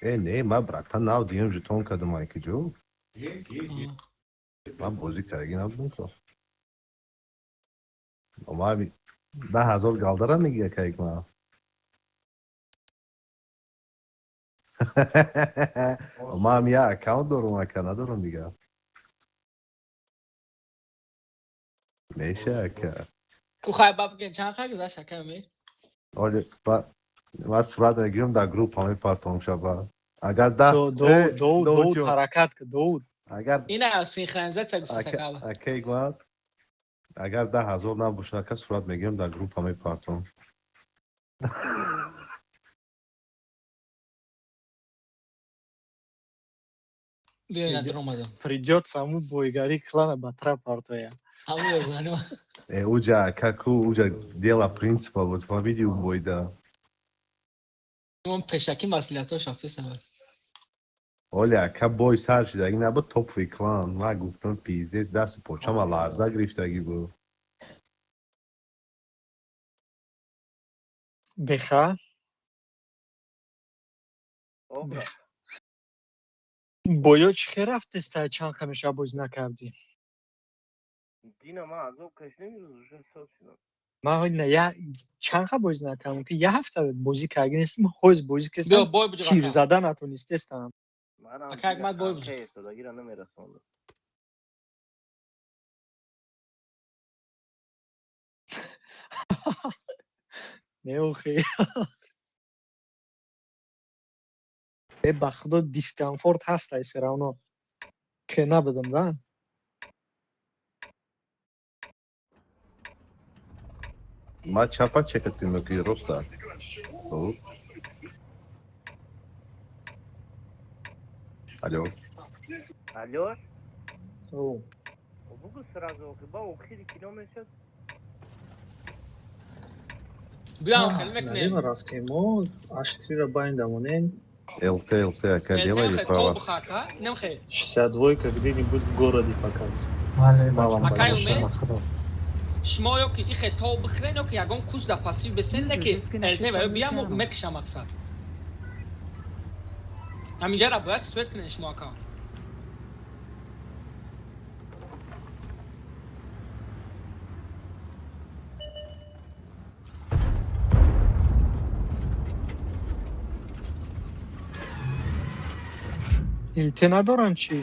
Э не, ман братан нав диюм жетон кардам ай куҷо? Ман бозӣ кардагӣ набудам то. Ман 10 000 галдара мегиря кайк ман. Ман як аккаунт дорум, ака, надорам дигар. Меша, ака. Ку хай ба бигин чанд хай гузашт, акай Умед? Оли ман сурат мегирам, дар группа мепартом шаба. Агар да Довуд, ҳаракат ки, Довуд. Агар Ина синхронизатсия гуфта сакала. Акай гуфт агар 10 000 набошад, ака, сурат мегирам, дар группа мепартом. Биё, ина дуромадам. Придётся ҳамун бойгарӣ клана ба тра партоя. Ҳамун ёзанima. Э, уҷа ака ку уҷа дело принципа буд, фаҳмиди, ӯ бойда. Мон пешакӣ масъулиятҳош рафтеста. Оли ака бой сар шидагӣ набуд, топовый клан. Ман гуфтам пиздец, дасти почама ларза гирифтагӣ буд. Беха? Обра. Боё чӣ хел рафтеста, чанд ҳамеша бозӣ накардӣ? Дина ман азоб кашидам, имрӯз уже соз шудам. Ман я чанд ха бозӣ накардам, ки як ҳафта бозӣ карда нестам, ҳоз бозӣ Биё кардам, бой буҷ. тир зада натонистестам. Манам Ака Акмад бой буҷ. Истодагиро намерасондам. Не, охи. Э, ба худо, дискомфорт ҳаст, ай всё равно. Ке набудам, да? Ман чапа чекатим ки роста. Довуд. Алло. Алло? О. Бугу сразу, охи, ба охири кино мешад. Биё, хел мекунем. Налево рафтем, мо H3-ра байнда монем. ЛТ, ЛТ, ака, лево или право? Бухака, инам хел. 62 где-нибудь в городе показ. Мале. Акай Умед. Шумо ё ки ихе то бихӯрен, ё ки ягон курс дар пассив бесен, не ки ЛТ ва ё биям мекша мақсад. Ҳаминҷара бояд свет кунен шумо, ака. ЛТ надоранд чӣ?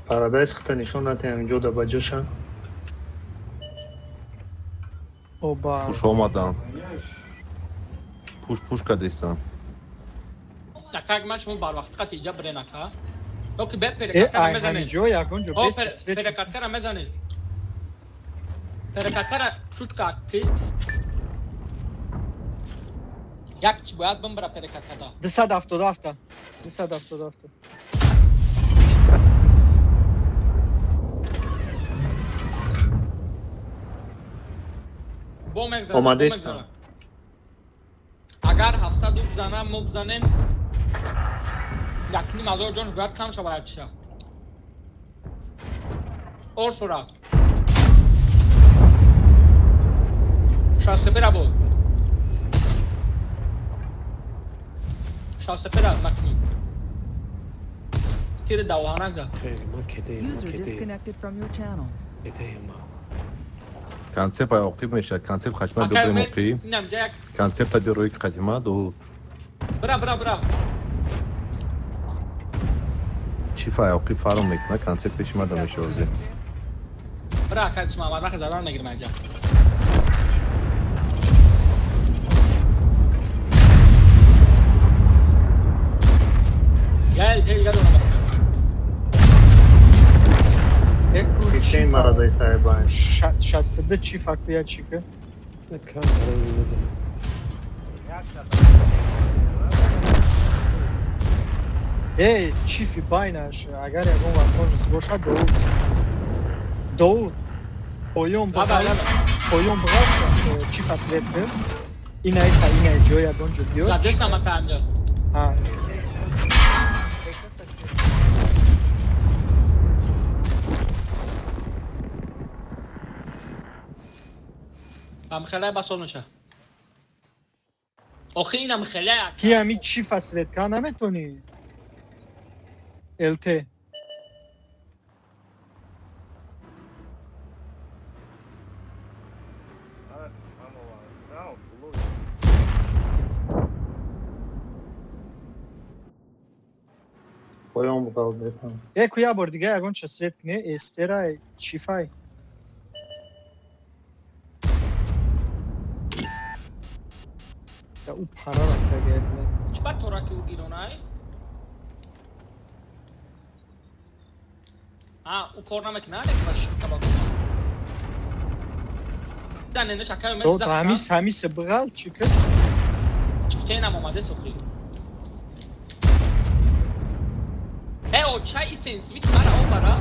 Парадайз хита нишон натиҳам, ҷо да ба ҷоша. Оба. Пуш омадам. Пуш пуш кардестам. Ака, ман шумо барвақт қати иҷа бирен, ака. Ё ки бе Э, перекаткара ай мезанем. ҳаминҷо ягон ҷо О, бес свет. перекаткара мезанем. Перекаткара чутка ки як чи бояд бимбира перекаткада. 277-та. 277-та. Бо мегзара. Омадестам. Агар 700 бизанам, мо бизанем, 1,5 ҳазор ҷонш бояд кам шавад чиша. Орсура. Шастепера буд. Шастепера максимум. Тири давоҳанак да. Хеле ма кедаем, ма User кедаем. disconnected from your channel. Кедаем ма. Концепт ай оқиб мешавад. Концепт хачма Акай бибрем Умед, оқӣ. инам ҷа як Концепта бирои қадима ду бира, бира, бира. чӣ фай оқӣ фарм мекунад, концепт пеши мада мешавад. Бира, акай Муҳаммад, нахе задан мегирам инҷа. Я ЛТ дигар дорам. Чен маразай. нест ай байн. 62 чиф аку я чи ки? Кам барои медонам. Як та. Эй, чифи байнаш, агар ягон возможность бошад, Довуд. Довуд. Поён Лаба, бғал, лаба. поён бғал, чифа свет кир. Инай та инай ҷой ягон ҷо биёд. Задесам ака амҷо. Ҳа. Ам хелай басол меша. Охи инам хелай ака. Ки ҳами чифа свет кар наметонӣ? ЛТ. Поён буғал бефам. Э, ку як бор дига ягон ча свет кунӣ, эстерай, чифай. Да ӯ пара рафта гайд. Чӣ ба тораки ӯ гиронай? А, ӯ кор намекунад, не ки ба шибка ба. Да не, неш акай Довуд, ҳамис ҳамис бғал чӣ ки? Чифтенам омаде сохи. Э, оча и сенсвит мара обара.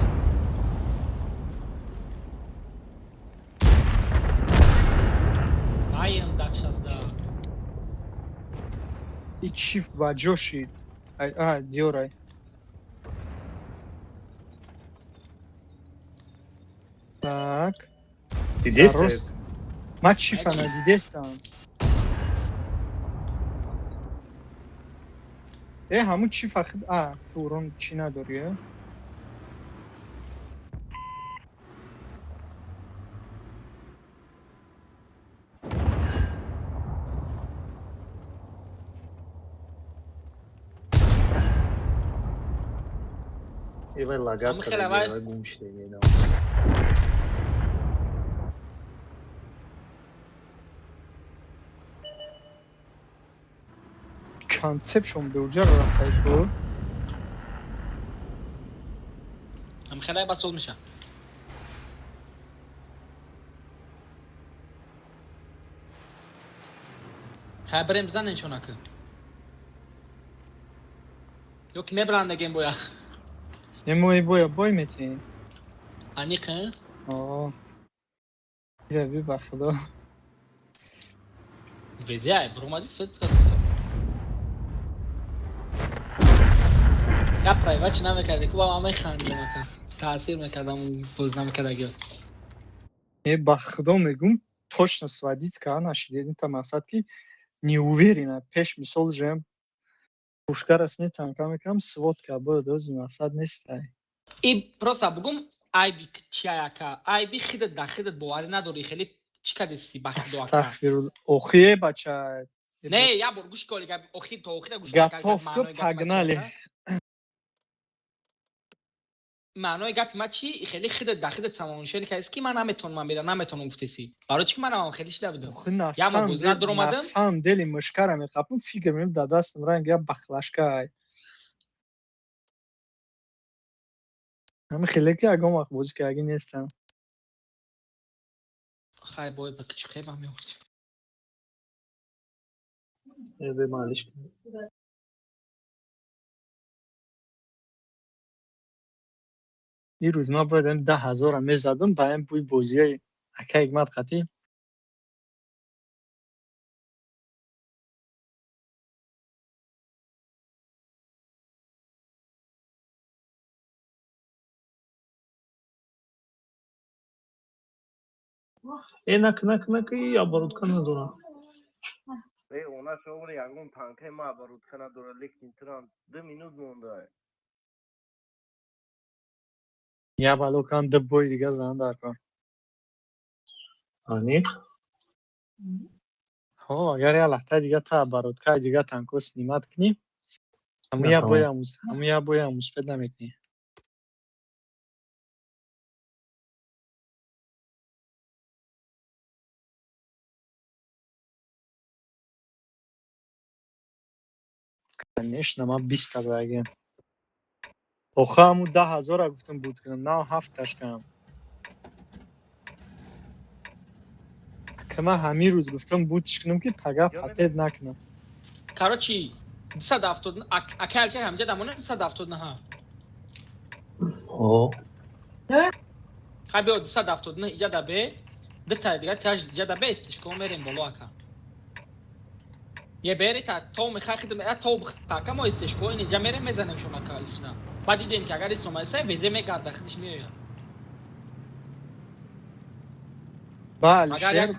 Айм дачазда. И чиф ба ҷо шид. Ай, а, диёрай. Так. Дидест? Рост. Ман чифа надидестам. Э, ҳамун чифа хид, а, ту урон чӣ надорӣ, э? Ивай лагат Ам хеле кардагӣ, вай- вай гум шидагӣ. Концепшон беуҷаро рафтай ту. Ам хелай басол меша. Хай بریم بزنین چونکه. Ё ки мебарандагем боя. Не мои боя бой метиҳем. Аниқ, э? О. Ира ба худо. Везя, бромади свет кард. Я прайвач намекарди, ку ба ман механдидам ака. Таъсир мекардам боз намекардаги. Не ба худо мегум, точно сводить ка нашид. Ин та мақсад ки не уверена. Пеш мисол жем пушкарас не танка мекам сводка бояд ози мақсад нестай. И просто бугум айби чия ака. Айби хидат да хидат боварӣ надорӣ, хеле чӣ кардеси ба хидо ака. Астағфирулло. Охи бача. Не, я бор гӯш кор гап охир то охира гӯш кор, Готов ку маънои гапи ман чӣ погнали. ака? Маънои гапи ман чи? Хеле хидат да хидат самоуншени кардеси ки ман наметонам, ман бира наметонам гуфтеси. Барои чӣ ки манам хеле шида будам. Охи на Я ма самом боз деле, на надуромадам. самом деле мушкара меқапум фикр мекунам да дастам ранг я бахлашка ай. Ҳами хеле ки ягон вақт бозӣ кардагӣ нестам. Хай бой ба кичи хеба меордим. Э, бе маълиш. Дирӯз ман бояд ҳами 10 000-а мезадам ба ҳами бӯи бозиҳои ака Ҳикмат қатӣ. Э, нак, нак, нак, и оборудка надорам. Э, она шоври ягон танкаи ма оборудка надора, лекин трам 2 минут монда. Я бало кан ду бои дига зан дар кор. Аниқ? Ҳо, агар як лаҳзаи дига та оборудкаи дига танко снимат кунӣ, ҳамун як боям ҳамун як боям муспед намекунӣ. Конечно, ман 20-та задагиам. Охи ҳамун 10 000-а гуфтам буд кунам, на ҳафтташ кунам. Ки ман ҳамин рӯз гуфтам буд чӣ кунам ки тага патет накунам. Короче, 270 акай Алишер ҳамҷа дамона 279. О. Хай биё 279 иҷа да бе. Дитаи дига тиаш иҷа да бе истишко мерем боло ака. Е бери та то мехай хидм я то ака мо истишко ин иҷа мерем мезанем шон ака исна. Баъд дидем ки агар ис омадиса везе мегарда хидиш меояд. Ба Агар Алишер, як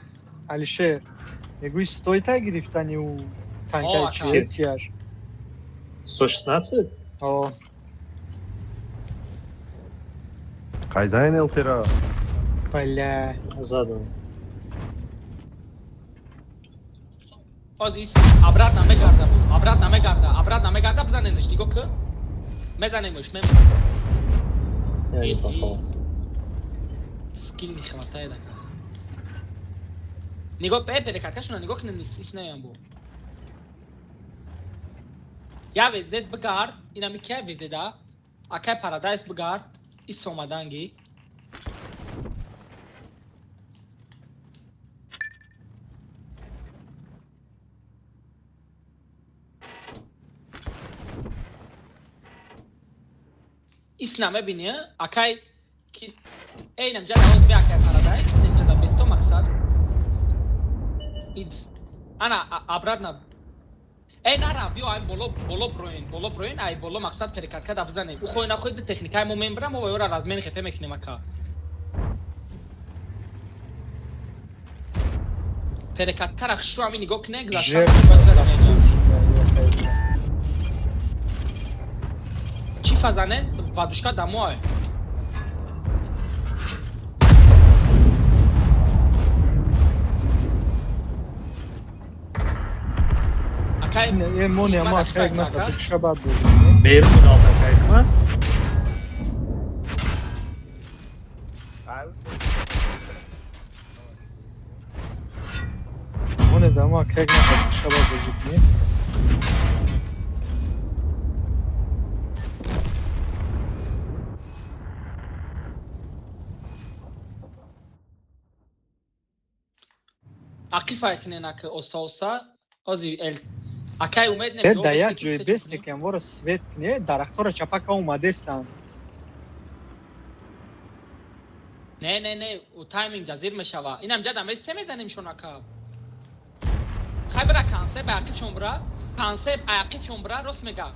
Алишер, мегӯи стоита гирифтани ӯ О, танкаи ака. чи тияш? 116? О, Қайзайн Элтера. бля. Задам. Оз ис обратно мегарда бу. Обратно мегарда, обратно мегарда бизанемш. Нигоҳ ки. Мезанемш, мем. Я не попал. Скил не хватает ака. Нигоҳ бе перекаткашона нигоҳ кунем ис неям бу. Я везет бигард, инами ки везеда. Акай Парадайз бигард, ис омаданги. Ис намебини, акай ки эй намҷа навоз би акай Парадайз, намҷа да бесто мақсад. Идс. Ана обратно. Эй нара биё ай боло боло броин, боло броин, ай боло мақсад перекатка да бизанем. У хой нахой ди техникаи мо мембрам, мо ёра размен хете мекунем ака. Перекаткара хшу ами нигоҳ кунед, гузашта Жертва. Чӣ фазане? Вадушка дамой. Акай Э, моне ама мана акай хифа ака. нафа шабад буд. Берун алта кайфма. Моне дама акай нафа шабад буд. Не? Ақифа кунен ака оса оса. Ози эл акай умед Э, нем. да як ҷои бесте ки амвора свет не, дарахтора чапака омадестанд. Не, не, не, у тайминг ҷазир мешава. Инам ҷада месте мезанем шон ака. Хай бира консеп ақибшон бира. Консеп ақибшон бира рост мега.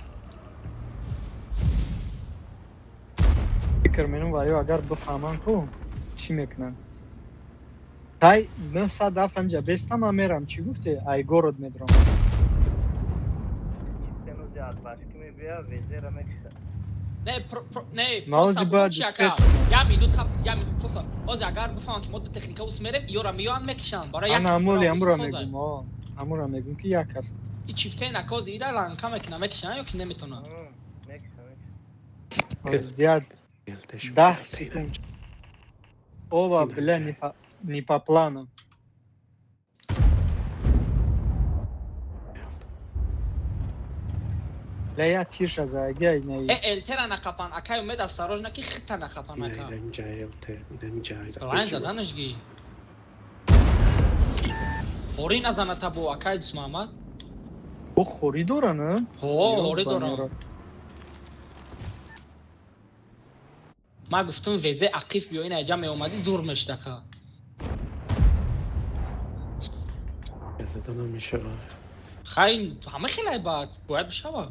Фикр менам ва ё агар бифаҳманд ку чӣ мекунанд? Тай 900 дафъа инҷа бестам ман мерам. Чӣ гуфте? Ай город медром. Сенузи аз башки мебия, везера мекиша. Не, не, Маози просто бояд чи ака. успеть. Я минут хаб, я минут просто. Ози агар бифаҳманд ки мо ду техника ус мерем, ёра меоянд мекишанд. Барои як Ана амоли кас амура созад. мегум, о. Амура мегум ки як аст. И чифте накози ида ланка мекунам, мекишанд ё ки наметонанд. Мекиша, мекиша. Оз дияд 10 секунд. Ова, бля, не по плану. Бля, я тирша заягай Э, на. элтера нақапан, акай умед осторожно ки хита нақапан ака. Инам ҷа ЛТ, инам ҷа. Лайн заданаш ги. Ори назана табу акай Дусмаҳмад. О, хори дора, не? Ҳо, ори дорам. Ман гуфтум везе ақиф биё ина ҷа меомадӣ зур мешид ака. Зада намешава. Хай ҳама хелай баъд бояд бишава.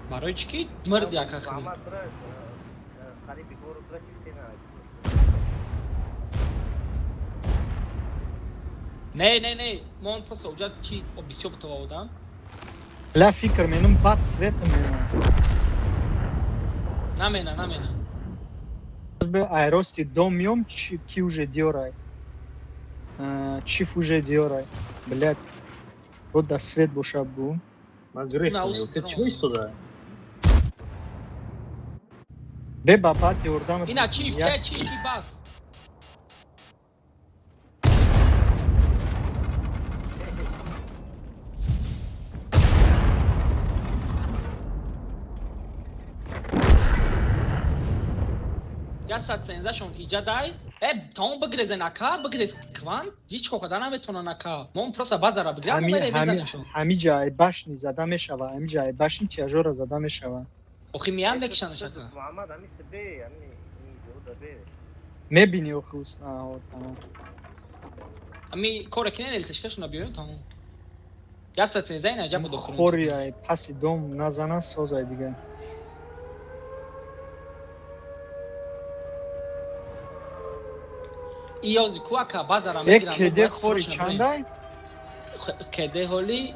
Барои чӣ ки мирди ака хили. Муҳаммад бира, қариби город бира чифте на. Не, не, не, мо он просто уҷа чи бисёр бутова одам. Бля, фикр менам бад света мена. Намена, намена. Бе айрости дом миём, чи ки уже диорай. Чиф уже диорай. Бля, вот да свет боша бу. Ман гирифтам. На, Ты чего истода? Бе бабат ёрдам. Ина чиф, Як чи чи бас. Я сад сензашон иҷа дай. Тамом, бигрезен, ака, бигрез, кван ҳеҷ кор карда наметавонан, ака. Мо просто базара бигирем, мо мерем мезанемшон. Ҳами ҷай башни зада мешава, ҳами ҷай башни тяжора зада мешава. Охи миям мекишанаш, ака. Муҳаммад, ами бе, ами ҷода бе. Мебини охи, аҳо, тамом. Ами коре кинен, элтешкашона биёем, тамом. 113 ина ҷа буд охирин. Хори ай паси дом назана, созай дига. Иёзи ку, ака, базара Э, мегирам. кеде хори чандай? Кеде ҳоли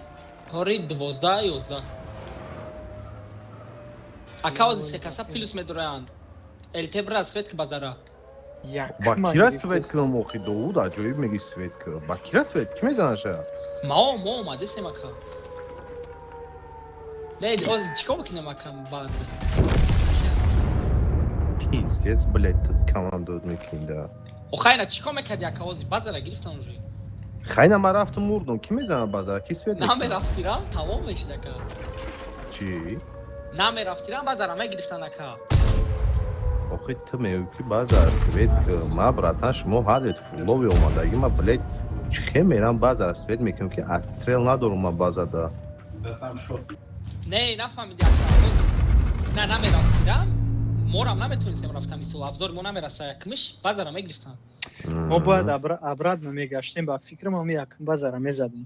ҳори 12, 11. Ака, ози се каса плюс медороянд. Элтебра свет ки базара. Ба кира свет кунам охи, Довуд? Аҷоиб меги, свет кунам. Ба кира свет? Ки мезанаша? Мао мо омадесем, ака. Не, ози чӣ кор мекунем, ака, баъд? Пиздец, блядь, тут команду мекунӣ да. Охайна чӣ кор мекарди, ака, ози базара гирифтан уже. Хайна, ман рафтум, мурдум. Ки мезана базара? Ки свет мекунад? Намерафтирам, тамом мешид, ака. Чӣ? Намерафтирам, базара мегирифтан, ака. Охи, ту мегӯӣ ки базар свет кун. Ма, братан, шумо ҳарет фуллови омадагӣ, ма, блядь, чӣ хел мерам базар свет мекунам, ки отстрел надорум ма базада? Не, нафаҳмиди, ака. На, намерафтирам, морам наметонистем рафтам, мисол, абзори мо намераса, якмиш базара мегирифтан. Мо бояд обратно мегаштем, ба фикрам, ами якм базара мезадем.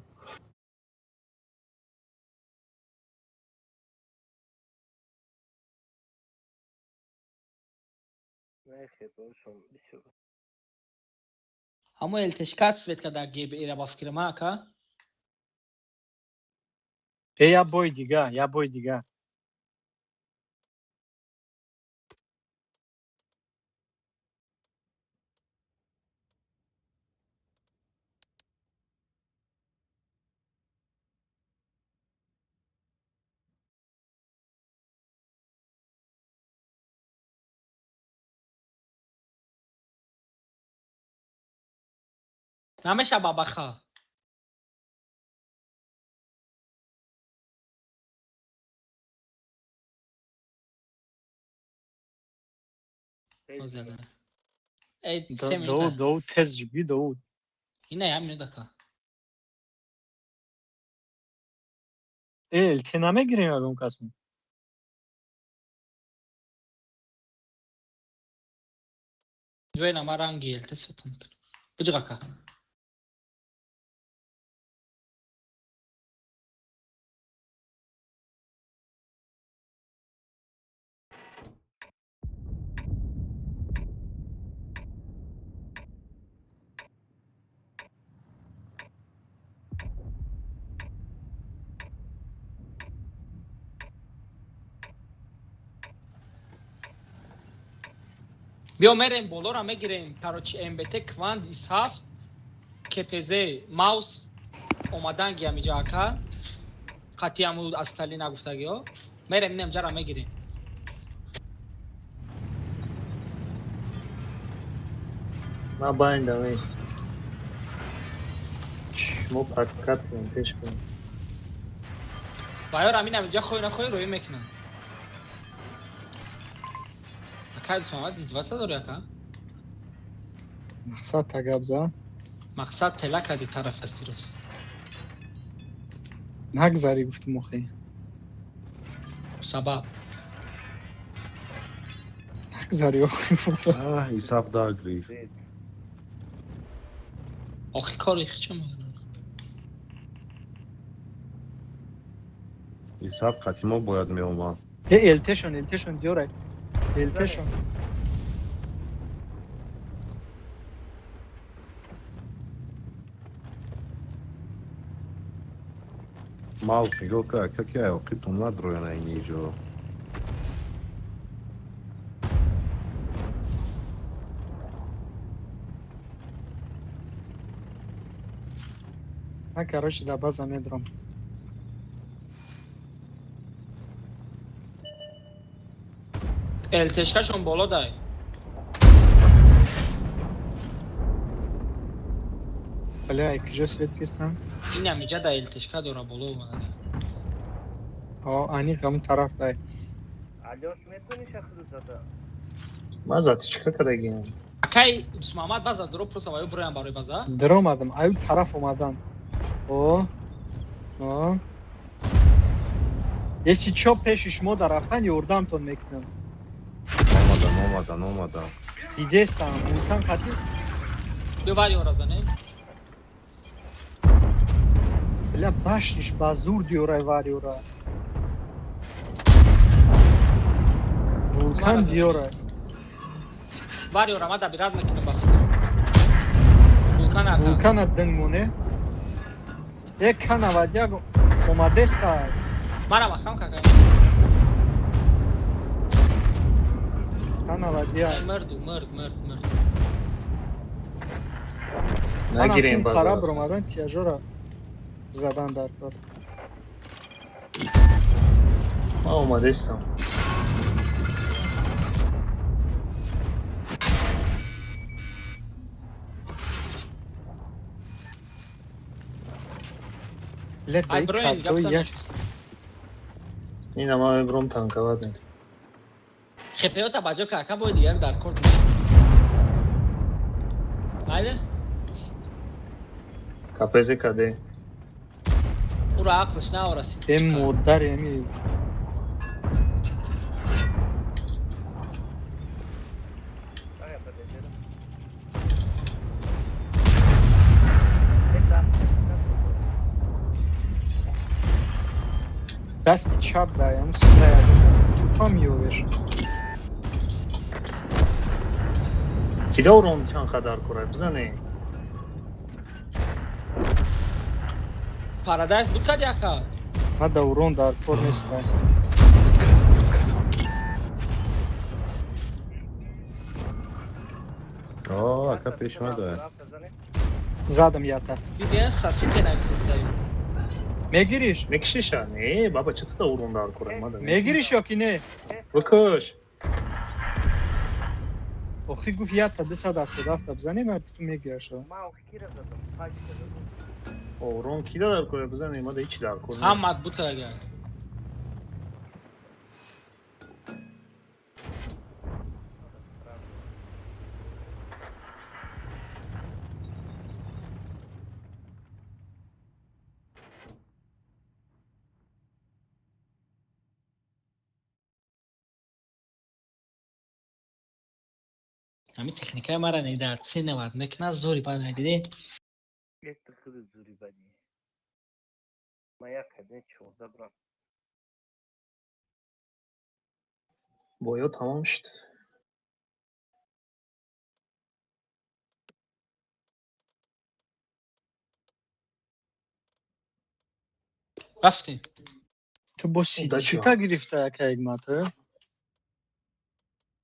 Ҳамо элтешка свет када гбра, ба фикрам, ака. Э, я бой дига, я бой дига. Намеша бабаха. Довуд, Довуд, тез ҷиби, Довуд. Ина як минут, ака. Э, ЛТ намегирем ягон касмо? Вена ма ранги ЛТ светом мекунам. Буҷиқ, ака. Биё, мерем, болора мегирем. Короче, МБТ, кванд, ис7, КПЗ, маус омадан гиамиҷа, ака. Қатъиаму аз стали нагуфтагиҳо. Мерем, инам ҷара мегирем. Ма байнда нест. Шумо прокат кунем, пеш кунем. Баёр амин амиҷа хоҳӣ нахоҳӣ рӯӣ мекунанд. Ака, Муҳаммад, издиваться дорӣ, ака? Мақсад та гап зад. Мақсад тела кади тараф астирос. Нагзарӣ гуфтум охи. Сабаб? Нагзарӣ охи. Исаф дагриф. Охи кори хича мезанад. Исаф қатимо бояд меомад. Э, элтешон, элтешон диёрай. Элтешон. Маус нигоҳ ка, ака, ки аёқитон надрояна ин ҷо. Ман, короче, дар база медурам. Элтешкашон боло дай. Бля, киҷо свет кистан? Ин амиҷа да элтешка дора, боло омада. О, аниқ ҳамун тараф дай. Алёш, метавонӣ шахру зада? Ман затичка кардагиам. Акай Дусмамад база дро просто ваю броям барои база. Даромадам, аю тараф омадан. О. О. Если чо пеши шумо дар рафтан ёрдамтон мекунам. Омадам, омадам, омадам. Дидестам, вулкан қати. Биё вариора зане. Бля, башниш ба зур диёрай вариора. Вулкан диёрай. Вариора ма дабират мекунам ба худ. Вулкана ака. Вулкана динг моне. Э канавадяг омадеста. Мара махам кака. Канавадяг. Мрду, мрд, мрд, мрд. Нагирем базар. Пара базар. баромадан тияжора задан дар кор. Ман омадестам. Ле Ай дай броем, картои гап як. Ина ман мебурам танковат мекунам. Хепеота баҷо ка ака бой дигар дар кор. Майли? КПЗ каде. Ура ақлш наорасид. Э модар еми. Ая, подожди. Это Дасти чап дай, ам сюда тупа миёвеш. Кида урон чанд қадар кора бизане. Парадайз буд кади ака? Ма да урон дар кор нестам. О, ака пеш омада. Задам ята. Виден сасуке нависестаи. Мегириш? Мекишиша? Не, баба чӣ туда урон дар кора? Мада. Мегириш ё ки не? Бикуш. Охи гуфт ята 277 бизанем, ар ту мегираш. Ма охи кира задам, пачка задам. Урон кида дар кора бизане? Мада ҳеч дар кор. Ҳамат буд када. Ҳамин техникаи мара неда 390 мекунад, зори бад надиде. Это худ зури бади. Ма як кадне 14 брам. Боё тамом шуд. Рафтем. Ту бо сидишита гирифта ака Ҳикмат, э?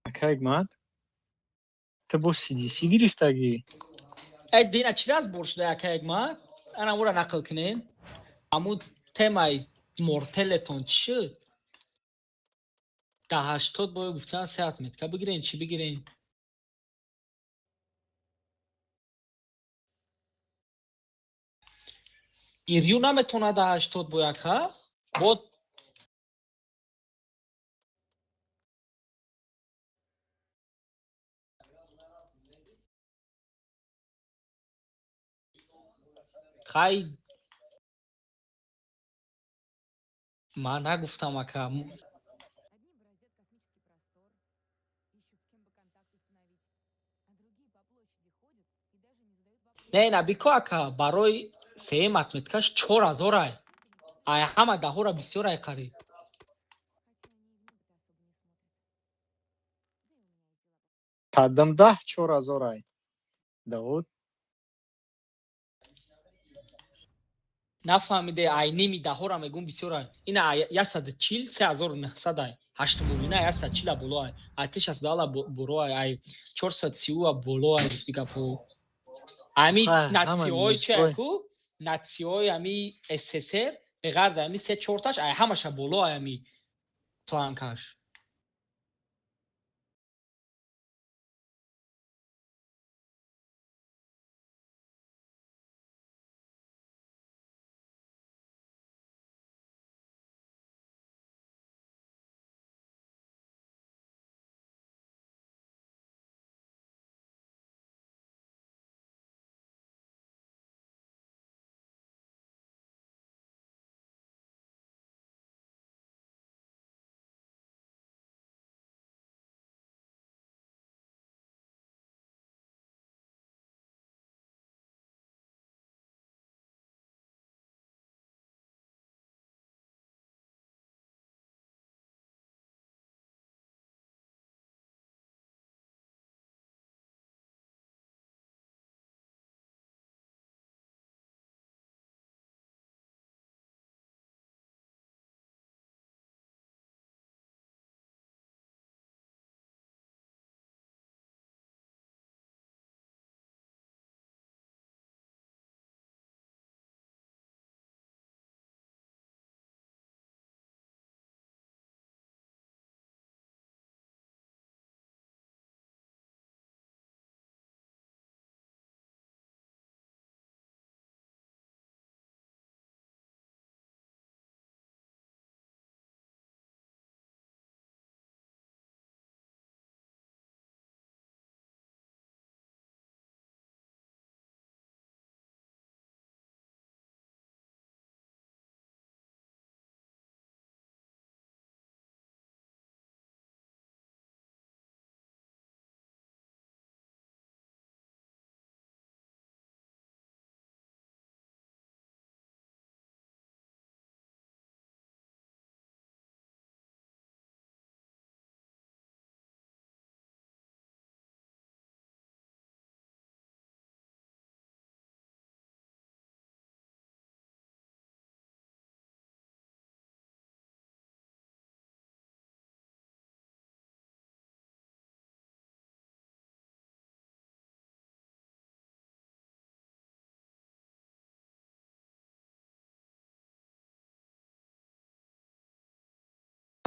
Ака Ҳикмат? Ту бо CDC гирифтагӣ? Эй дина чӣ раз бор шуда ака Ҳикмат? Ана ура нақл кунем. Аму темаи мортелетон чӣ шуд? Да 80 боё гуфтан сеат метка бигирен, чӣ бигирен? Ирю наметона да 80 бояк, ҳа? Бо хай ман нагуфтам ака. Одни бороздят космический простор, ищут с кем бы контакт установить, а другие по площади ходят и даже не задают вопросов. Не, на бико ака, барои сеюм отметкаш 4000 ай. Ай ҳама даҳора бисёр ай қариб. Хотя они и в небо-то особо не смотрят. Да и у меня есть дела. Кадам даҳ 4000 ай. Давуд. Нафаҳмиде, ай ними даҳора мегӯм бисёр ай. Ина 140 3900 ай. Ҳаштумумина 140 боло ай. Ай 360 боло ай, ай 430 боло ай гуфти гапо. Ами Ҳа, ҳама натсиҳои чи минусҳои. ку? Натсиҳои ами СССР беғарз ами се чорташ ай ҳамаша боло ай ами планкаш.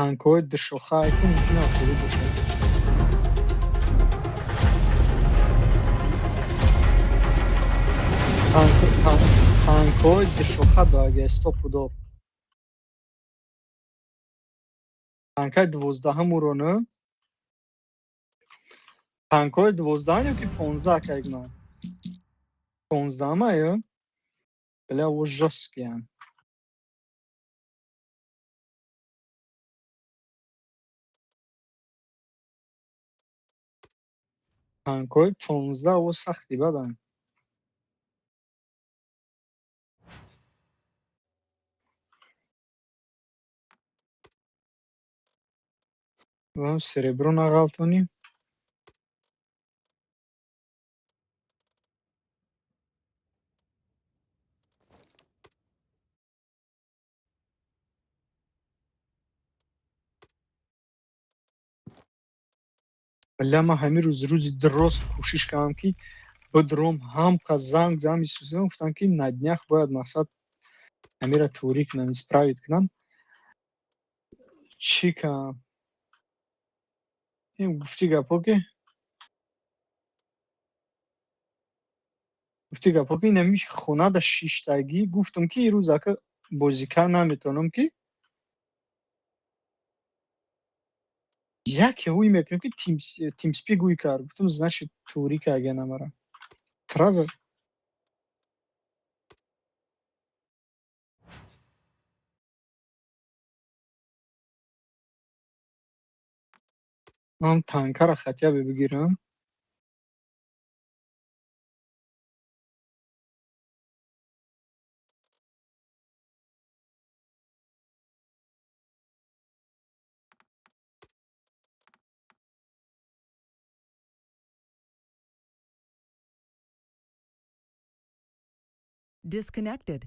Танкҳои душоха айку мумкин ҳафтоду бошад. Танкҳои душоха дага стопудов. Танкаи 12-ҳам урону танкҳои 12-ҳам ё ки 15 кайгна? 15-ама ё? Бля, о жёсткиян. Танкҳои 15 о сахти баданд. Вам серебро нағалтонӣ. Бля, ман ҳамин рӯз рӯзи дроз кӯшиш кардам, ки бидром, ҳамқа занг зам исусам, гуфтам, ки на днях бояд мақсад ҳамира турӣ кунам, исправить кунам. Чӣ кардам? Гуфти гапҳо ки гуфти гапҳо ки инами хонада шиштагӣ, гуфтам, ки ирӯз ака бозикар наметавонам, ки яке ҳуй мекунем, ки тимспик ҳуй кард. Гуфтам, значит, турӣ карда намара сразу. Ман танкара хотя бы бигирам. Disconnected.